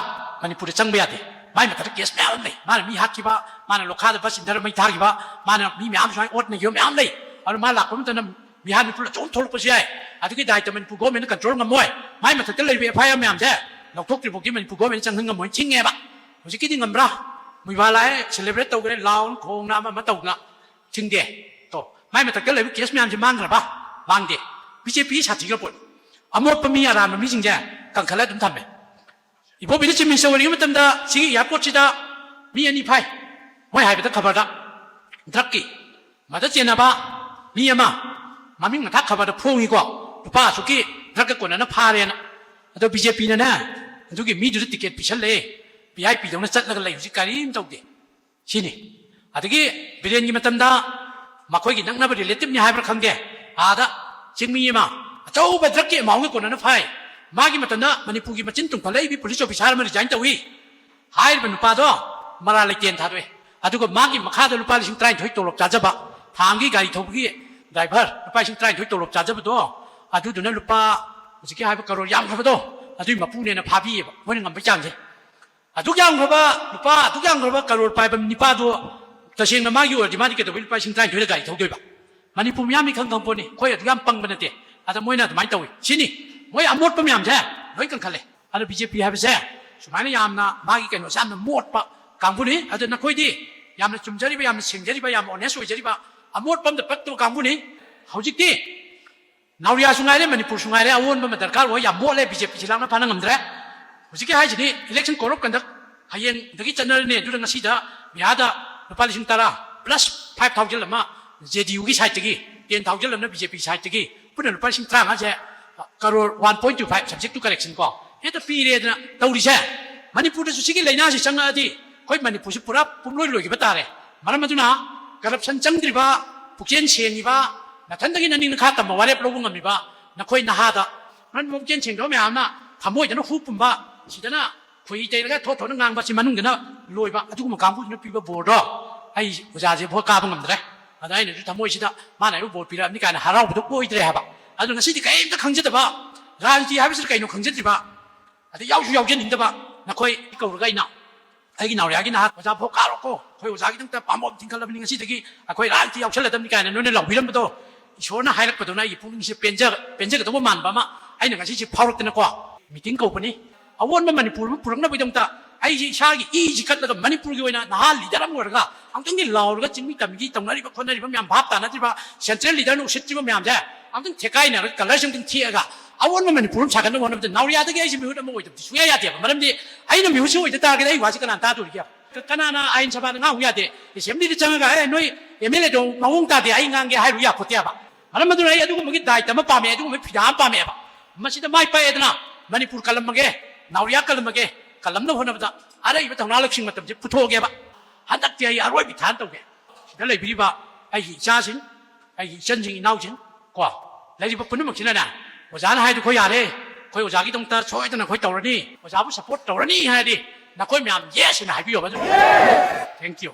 ꯃꯅꯤꯄꯨꯔꯗ ꯆꯪꯕ ꯌꯥꯗꯦ, ꯃꯥꯏ ꯃꯊꯛꯇ ꯀꯦꯁ ꯃꯌꯥꯝ ꯑꯃ ꯂꯩ, ꯃꯥꯅ ꯃꯤ ꯍꯥꯠꯈꯤꯕ, ꯃꯥꯅ ꯂꯣꯈꯥꯗ ꯕꯁ ꯏꯟꯊꯔ ꯃꯩ ꯊꯥꯈꯤꯕ, ꯃꯥꯅ ꯃꯤ ꯃꯌꯥꯝ ꯁꯨꯃꯥꯏꯅ ꯑꯣꯠ ꯅꯩꯈꯤꯕ ꯃꯌꯥꯝ ꯂꯩ, ꯑꯗꯨ ꯃꯥ ꯂꯥꯛꯄ ꯃꯇꯝꯗ ꯃꯤꯍꯥꯠ ꯃꯤꯄꯨꯟ ꯑꯆꯧꯕ ꯊꯣꯛꯂꯛꯄꯁꯨ ꯌꯥꯏ, ꯑꯗꯨꯒꯤ ꯗꯥꯏꯇ ꯃꯅꯤꯄꯨꯔ ꯒꯣꯔꯃꯦꯟꯅ ꯀꯟꯇ꯭ꯔꯣꯜ ꯉꯝꯃꯣꯏ, ꯃꯥꯏ ꯃꯊꯛꯇ ꯂꯩꯔꯤꯕ ꯑꯦꯐ ꯑꯥꯏ ꯑꯥꯔ ꯃꯌꯥꯝꯁꯦ ꯂꯧꯊꯣꯛꯇ꯭ꯔꯤ ꯐꯥꯎꯗꯤ ꯃꯅꯤꯄꯨꯔ ꯒꯣꯔꯃꯦꯟꯅ ꯆꯪꯍꯟ ꯉꯝꯃꯣꯏꯅ ꯊꯤꯡꯉꯦꯕ꯫ ꯍꯧꯖꯤꯛꯀꯤꯗꯤ ꯉꯝꯕ꯭ꯔꯥ? ꯃꯣꯏꯕꯥ ꯂꯥꯛꯑꯦ, ꯁꯦꯂꯦꯕ꯭ꯔꯦꯠ ꯇꯧꯈ꯭ꯔꯦ, ꯂꯥꯎꯅ ꯈꯣꯡꯅ ꯑꯃ ꯑꯃ ꯇꯧꯗꯅ ꯊꯤꯡꯗꯦ꯫ ꯇꯣ, ꯃꯥꯏ ꯃꯊꯛꯇ ꯂꯩꯕ ꯀꯦꯁ ꯃꯌꯥꯝꯁꯦ ꯃꯥꯡꯈ꯭ꯔꯕ? ꯃꯥꯡꯗꯦ꯫ ꯕꯤ ꯖꯦ ꯄꯤ ꯁꯥꯊꯤꯈ꯭ꯔ ꯄꯣꯠꯅꯤ꯫ ꯑꯃꯣꯠꯄ ꯃꯤ ꯑꯔꯥꯟꯕ ꯃꯤꯁꯤꯡꯁꯦ ꯀꯟꯈꯠꯂ ꯑꯗꯨꯝ ꯊꯝꯃꯦ꯫ ꯏꯕꯣꯕꯤꯅ ꯆꯤꯐ ꯃꯤꯅꯤꯁꯇꯔ ꯑꯣꯏꯔꯤꯉꯩ ꯃꯇꯝꯗ ꯁꯤꯒꯤ ꯑꯦꯌꯥꯔꯄꯣꯔꯠꯁꯤꯗ ꯃꯤ ꯑꯅꯤ ꯐꯥꯏ꯫ ꯃꯣꯏ ꯍꯥꯏꯕꯗ ꯈꯕꯔꯗ ꯗ꯭ꯔꯛꯀꯤ ꯃꯗ ꯆꯦꯟꯅꯕ ꯃꯤ ꯑꯃ ꯃꯃꯤꯡ ꯃꯊꯥ ꯈꯕꯔꯗ ꯐꯣꯡꯉꯤꯀꯣ, ꯂꯨꯄꯥ ꯑꯁꯨꯛꯀꯤ ꯗ꯭ꯔꯛꯀ ꯀꯣꯟꯅꯅ ꯐꯥꯔꯦꯅ꯫ ꯑꯗꯣ ꯕꯤ ꯖꯦ ꯄꯤꯅꯅꯦ ꯑꯗꯨꯒꯤ ꯃꯤꯗꯨꯗ ꯇꯤꯀꯦꯠ ꯄꯤꯁꯜꯂꯦ, ꯚꯤ ꯑꯥꯏ ꯄꯤꯗꯧꯅ ꯆꯠꯂꯒ ꯂꯩ, ꯍꯧꯖꯤꯛ ꯀꯔꯤꯝ ꯇꯧꯗꯦ꯫ ꯁꯤꯅꯤ꯫ ꯑꯗꯒꯤ ꯕꯤꯔꯦꯟꯒꯤ ꯃꯇꯝꯗ ꯃꯈꯣꯏꯒꯤ ꯅꯛꯅꯕ ꯔꯤꯂꯦꯇꯤꯚꯅꯤ ꯍꯥꯏꯕ꯭ꯔꯥ ꯈꯪꯗꯦ, ꯑꯥꯗ ꯆꯤꯡꯃꯤ ꯑꯃ ꯑꯆꯧꯕ ꯗ꯭ꯔꯛꯀꯤ ꯑꯦꯃꯥꯎꯟꯒ ꯀꯣꯟꯅꯅ ꯐꯥꯏ꯫ ꯃꯥꯒꯤ ꯃꯇꯝꯗ ꯃꯅꯤꯄꯨꯔꯒꯤ ꯃꯆꯤꯟ ꯇꯨꯝꯈꯠꯂꯛꯏꯕꯤ ꯄꯨꯂꯤꯁ ꯑꯣꯐꯤꯁꯥꯔ ꯑꯃ ꯔꯤꯖꯥꯏꯟ ꯇꯧꯏ꯫ ꯍꯥꯏꯔꯤꯕ ꯅꯨꯄꯥꯗꯣ ꯃꯔꯥ ꯂꯩꯇꯦꯟ ꯊꯥꯗꯣꯛꯑꯦ꯫ ꯑꯗꯨꯒ ꯃꯥꯒꯤ ꯃꯈꯥꯗ ꯂꯨꯄꯥ ꯂꯤꯁꯤꯡ ꯇꯔꯥꯅꯤꯊꯣꯏ ꯇꯣꯂꯣꯞ ꯆꯥꯖꯕ, ꯊꯥ ꯑꯃꯒꯤ ꯒꯥꯔꯤ ꯊꯧꯕꯒꯤ ꯗ꯭ꯔꯥꯏꯚꯔ ꯂꯨꯄꯥ ꯂꯤꯁꯤꯡ ꯇꯔꯥꯅꯤꯊꯣꯏ ꯇꯣꯂꯣꯞ ꯆꯥꯖꯕꯗꯣ, ꯑꯗꯨꯗꯨꯅ ꯂꯨꯄꯥ ꯍꯧꯖꯤꯛꯀꯤ ꯍꯥꯏꯕ ꯀꯔꯣꯔ ꯌꯥꯝꯈ꯭ꯔꯕꯗꯣ, ꯑꯗꯨꯒꯤ ꯃꯄꯨꯅꯦꯅ ꯐꯥꯕꯤꯌꯦꯕ, ꯃꯣꯏꯅ ꯉꯝꯕꯩ ꯆꯥꯡꯁꯦ꯫ ꯑꯗꯨꯛ ꯌꯥꯝꯈ꯭ꯔꯕ ꯅꯨꯄꯥ, ꯑꯗꯨꯛ ꯌꯥꯝꯈ꯭ꯔꯕ ꯀꯔꯣꯔ ꯄꯥꯏꯕ ꯅꯤꯄꯥꯗꯣ ꯇꯁꯦꯡꯅ ꯃꯥꯒꯤ ꯑꯣꯏꯔꯗꯤ ꯃꯥꯗꯤ ꯀꯩꯗꯧꯕꯩ ꯂꯨꯄꯥ ꯂꯤꯁꯤꯡ ꯇꯔꯥꯅꯤꯊꯣꯏꯗ ꯒꯥꯔꯤ ꯊꯧꯗꯣꯏꯕ? ꯃꯅꯤꯄꯨꯔ ꯃꯤꯌꯥꯝ ꯃꯤ ꯈꯪ ꯈꯪꯄꯣꯠꯅꯤ, ꯑꯩꯈꯣꯏ ꯑꯗꯨꯛ ꯌꯥꯝ ꯄꯪꯕ ꯅꯠꯇꯦ꯫ ꯑꯗ ꯃꯣꯏꯅ ꯑꯗꯨꯃꯥꯏꯅ ꯇꯧꯏ꯫ ꯁꯤꯅꯤ ꯃꯣꯏ ꯑꯃꯣꯠꯄ ꯃꯌꯥꯝꯁꯦ ꯂꯣꯏ ꯀꯟꯈꯠꯂꯦ꯫ ꯑꯗ ꯕꯤ ꯖꯦ ꯄꯤ ꯍꯥꯏꯕꯁꯦ ꯁꯨꯃꯥꯏꯅ ꯌꯥꯝꯅ ꯃꯥꯒꯤ ꯀꯩꯅꯣꯁꯦ ꯌꯥꯝꯅ ꯃꯣꯠꯄ ꯀꯥꯡꯕꯨꯅꯤ꯫ ꯑꯗ ꯅꯈꯣꯏꯗꯤ ꯌꯥꯝꯅ ꯆꯨꯝꯖꯔꯤꯕ, ꯌꯥꯝꯅ ꯁꯦꯡꯖꯔꯤꯕ, ꯌꯥꯝꯅ ꯑꯣꯅꯦꯁ ꯑꯣꯏꯖꯔꯤꯕ, ꯑꯃꯣꯠꯄ ꯑꯝꯗ ꯄꯛꯇꯕ ꯀꯥꯡꯕꯨꯅꯤ꯫ ꯍꯧꯖꯤꯛꯇꯤ ꯅꯥꯎꯔꯤꯌꯥꯁꯨ ꯉꯥꯏꯔꯦ, ꯃꯅꯤꯄꯨꯔꯁꯨ ꯉꯥꯏꯔꯦ, ꯑꯑꯣꯟꯕ ꯑꯃ ꯗꯔꯀꯥꯔ ꯑꯣꯏ꯫ ꯌꯥꯝ ꯃꯣꯠꯂꯦ, ꯕꯤ ꯖꯦ ꯄꯤꯁꯤ ꯂꯥꯛꯅ ꯐꯥꯅ ꯉꯝꯗ꯭ꯔꯦ꯫ ꯍꯧꯖꯤꯛꯀꯤ ꯍꯥꯏꯁꯤꯗꯤ election code of conduct ꯍꯌꯦꯡꯗꯒꯤ ꯆꯠꯅꯔꯅꯤ꯫ ꯑꯗꯨꯗ ꯉꯁꯤꯗ ꯕꯤꯍꯥꯔꯗ ꯂꯨꯄꯥ ꯂꯤꯁꯤꯡ ꯇꯔꯥ plus five thousand ꯑꯃ ꯖꯦ ꯗꯤ ꯌꯨꯒꯤ ꯁꯥꯏꯠꯇꯒꯤ, ten thousand ꯑꯃꯅ ꯕꯤ ꯖꯦ ꯄꯤ ꯁꯥꯏꯠꯇꯒꯤ, ꯄꯨꯟꯅ ꯂꯨꯄꯥ ꯂꯤꯁꯤꯡ ꯇꯔꯥꯃꯉꯥꯁꯦ crore one point two five subject to correction ꯀꯣ, ꯍꯦꯛꯇ ꯄꯤꯔꯦꯗꯅ ꯇꯧꯔꯤꯁꯦ꯫ ꯃꯅꯤꯄꯨꯔꯗꯁꯨ ꯁꯤꯒꯤ ꯂꯥꯏꯅꯥꯁꯤ ꯆꯪꯉꯛꯑꯗꯤ ꯑꯩꯈꯣꯏ ꯃꯅꯤꯄꯨꯔꯁꯤ ꯄꯨꯔꯥ ꯄꯨꯝꯂꯣꯏ ꯂꯣꯏꯈꯤꯕ ꯇꯥꯔꯦ꯫ ꯃꯔꯝ ꯑꯗꯨꯅ corruption ꯆꯪꯗ꯭ꯔꯤꯕ, ꯄꯨꯛꯆꯦꯜ ꯁꯦꯡꯉꯤꯕ, ꯅꯊꯟꯗꯒꯤ ꯅꯅꯤꯡ ꯅꯈꯥ ꯇꯝꯕ ꯋꯥꯔꯦꯞ ꯂꯧꯕ ꯉꯝꯃꯤꯕ ꯅꯈꯣꯏ ꯅꯍꯥꯗ, ꯃꯔꯝ ꯄꯨꯛꯆꯦꯜ ꯁꯦꯡꯗꯕ ꯃꯌꯥꯝꯅ ꯊꯃꯣꯏꯗꯅ ꯍꯨ ꯄꯨꯝꯕ, ꯁꯤꯗꯅ ꯈꯣꯏꯍꯤ ꯇꯩꯔꯒ ꯊꯣꯠ ꯊꯣꯠꯅ ꯉꯥꯡꯕ, ꯁꯤ ꯃꯅꯨꯡꯗꯅ ꯂꯣꯏꯕ, ꯑꯗꯨꯒꯨꯝꯕ ꯀꯥꯡꯕꯨꯗꯨꯅ ꯄꯤꯕ ꯕꯣꯔꯗꯣ ꯑꯩ ꯑꯣꯖꯥꯁꯦ ꯚꯣꯠ ꯀꯥꯕ ꯉꯝꯗ꯭ꯔꯦ꯫ ꯑꯗ ꯑꯩꯅꯁꯨ ꯊꯃꯣꯏꯁꯤꯗ ꯃꯥꯅ ꯑꯩꯕꯨ ꯕꯣꯔ ꯄꯤꯔꯛꯑꯕꯅꯤ ꯀꯥꯏꯅ ꯍꯔꯥꯎꯕꯗꯣ ꯑꯣꯏꯗ꯭ꯔꯦ ꯍꯥꯏꯕ꯫ ꯑꯗꯨꯅ ꯉꯁꯤꯗꯤ ꯀꯔꯤꯝꯇ ꯈꯪꯖꯗꯕ, ꯔꯥꯖꯅꯤꯇꯤ ꯍꯥꯏꯕꯁꯤꯗ ꯀꯩꯅꯣ ꯈꯪꯖꯗ꯭ꯔꯤꯕ, ꯑꯗꯩ ꯌꯥꯎꯁꯨ ꯌꯥꯎꯖꯅꯤꯡꯗꯕ ꯅꯈꯣꯏ ꯀꯧꯔꯒ ꯑꯩꯅ, "ꯑꯩꯒꯤ ꯅꯥꯎꯔꯤꯌꯥꯒꯤ ꯅꯍꯥ ꯑꯣꯖꯥ ꯚꯣꯠ ꯀꯥꯔꯣꯀꯣ, ꯑꯩꯈꯣꯏ ꯑꯣꯖꯥꯒꯤꯗꯃꯛꯇ ꯄꯥꯝꯕꯣꯝ ꯊꯤꯡꯒꯠꯂꯕꯅꯤ, ꯉꯁꯤꯗꯒꯤ ꯑꯩꯈꯣꯏ ꯔꯥꯖꯅꯤꯇꯤ ꯌꯥꯎꯁꯜꯂꯗꯕꯅꯤ" ꯀꯥꯏꯅ ꯅꯣꯏꯅ ꯂꯥꯎꯕꯤꯔꯝꯕꯗꯣ, ꯏꯁꯣꯔꯅ ꯍꯥꯏꯔꯛꯄꯗꯨꯅ ꯑꯩꯒꯤ ꯄꯨꯛꯅꯤꯡꯁꯦ ꯄꯦꯟꯖ-, ꯄꯦꯟꯖꯒꯗꯧꯕ ꯃꯥꯟꯕ ꯑꯃ ꯑꯩꯅ ꯉꯁꯤꯁꯦ ꯐꯥꯎꯔꯛꯇꯅꯀꯣ, ꯃꯤꯇꯤꯡ ꯀꯧꯕꯅꯤ꯫ ꯑꯑꯣꯟꯕ ꯃꯅꯤꯄꯨꯔ ꯑꯃ ꯄꯨꯔꯛꯅꯕꯒꯤꯗꯃꯛꯇ ꯑꯩꯁꯦ ꯏꯁꯥꯒꯤ ꯏꯁꯤ ꯀꯠꯂꯒ ꯃꯅꯤꯄꯨꯔꯒꯤ ꯑꯣꯏꯅ ꯅꯍꯥ ꯂꯤꯗꯔ ꯑꯃ ꯑꯣꯏꯔꯒ ꯑꯃꯨꯛꯇꯪꯗꯤ ꯂꯥꯎꯔꯒ ꯆꯤꯡꯃꯤ ꯇꯝꯃꯤꯒꯤ ꯇꯧꯅꯔꯤꯕ ꯈꯣꯠꯅꯔꯤꯕ ꯃꯌꯥꯝ ꯚꯥꯞ ꯇꯥꯅꯗ꯭ꯔꯤꯕ, ꯁꯦꯟꯇ꯭ꯔꯦꯜ ꯂꯤꯗꯔꯅ ꯎꯁꯤꯠꯇ꯭ꯔꯤꯕ ꯃꯌꯥꯝꯁꯦ ꯑꯃꯨꯛꯇꯪ ꯊꯦꯀꯥꯏꯅꯔꯒ ꯀꯂꯔꯁꯦ ꯑꯃꯨꯛꯇꯪ ꯊꯦꯛꯑꯒ ꯑꯑꯣꯟꯕ ꯃꯅꯤꯄꯨꯔ ꯑꯃ ꯁꯥꯒꯠꯅꯕ ꯍꯣꯠꯅꯕꯗ ꯅꯥꯎꯔꯤꯌꯥꯗꯒꯤ ꯑꯩꯁꯦ ꯃꯤꯍꯨꯠ ꯑꯃ ꯑꯣꯏꯗꯕꯗꯤ ꯁꯨꯡꯌꯥ ꯌꯥꯗꯦꯕ꯫ ꯃꯔꯝꯗꯤ ꯑꯩꯅ ꯃꯤꯍꯨꯠꯁꯤ ꯑꯣꯏꯗ ꯇꯥꯔꯒꯗꯤ ꯑꯩ ꯋꯥꯁꯤ ꯀꯅꯥꯅ ꯇꯥꯗꯣꯔꯤꯒꯦ? ꯀ-, ꯀꯅꯥꯅ ꯑꯥꯏꯟ ꯁꯚꯥꯗ ꯉꯥꯡꯉꯨ ꯌꯥꯗꯦ? ꯑꯦꯁꯦꯝꯕ꯭ꯂꯤꯗ ꯆꯪꯉꯒ, "ꯑꯦ, ꯅꯣꯏ ꯑꯦꯝ ꯑꯦꯜ ꯑꯦꯗꯣ ꯃꯑꯣꯡ ꯇꯥꯗꯦ, ꯑꯩ ꯉꯥꯡꯒꯦ" ꯍꯥꯏꯔꯨ ꯌꯥꯄꯣꯠꯇꯦꯕ꯫ ꯃꯔꯝ ꯑꯗꯨꯅ ꯑꯩ ꯑꯗꯨꯒꯨꯝꯕꯒꯤ ꯗꯥꯏꯇ ꯑꯃ ꯄꯥꯝꯃꯦ, ꯑꯗꯨꯒꯨꯝꯕꯒꯤ ꯐꯤꯗꯥ ꯑꯃ ꯄꯥꯝꯃꯦꯕ꯫ ꯃꯁꯤꯗ ꯃꯥꯏ ꯄꯥꯛꯑꯦꯗꯅ, ꯃꯅꯤꯄꯨꯔ ꯀꯜꯂꯝꯃꯒꯦ, ꯅꯥꯎꯔꯤꯌꯥ ꯀꯜꯂꯝꯃꯒꯦ, ꯀꯜꯂꯝꯅꯕ ꯍꯣꯠꯅꯕꯗ ꯑꯔꯩꯕ ꯊꯧꯅꯥ ꯂꯧꯁꯤꯡ ꯃꯇꯝꯁꯦ ꯄꯨꯊꯣꯛꯑꯒꯦꯕ꯫ ꯍꯟꯗꯛꯇꯤ ꯑꯩ ꯑꯔꯣꯏꯕꯤ ꯊꯥꯅ ꯇꯧꯒꯦ꯫ ꯁꯤꯗ ꯂꯩꯕꯤꯔꯤꯕ ꯑꯩꯒꯤ ꯏꯆꯥꯁꯤꯡ, ꯑꯩꯒꯤ ꯏꯆꯟꯁꯤꯡ, ꯏꯅꯥꯎꯁꯤꯡ ꯀꯣ, ꯂꯩꯔꯤꯕ ꯄꯨꯝꯅꯃꯛꯁꯤꯅꯅꯦ, ꯑꯣꯖꯥꯅ ꯍꯥꯏꯗꯣ ꯑꯩꯈꯣꯏ ꯌꯥꯔꯦ, ꯑꯩꯈꯣꯏ ꯑꯣꯖꯥꯒꯤꯗꯃꯛꯇ ꯁꯣꯏꯗꯅ ꯑꯩꯈꯣꯏ ꯇꯧꯔꯅꯤ, ꯑꯣꯖꯥꯕꯨ ꯁꯞꯄꯣꯔꯠ ꯇꯧꯔꯅꯤ ꯍꯥꯏꯔꯗꯤ ꯅꯈꯣꯏ ꯃꯌꯥꯝ ꯌꯦꯁ ꯍꯥꯏꯅ ꯍꯥꯏꯕꯤꯌꯣꯕ ꯑꯗꯨꯝ꯫ Thank you꯫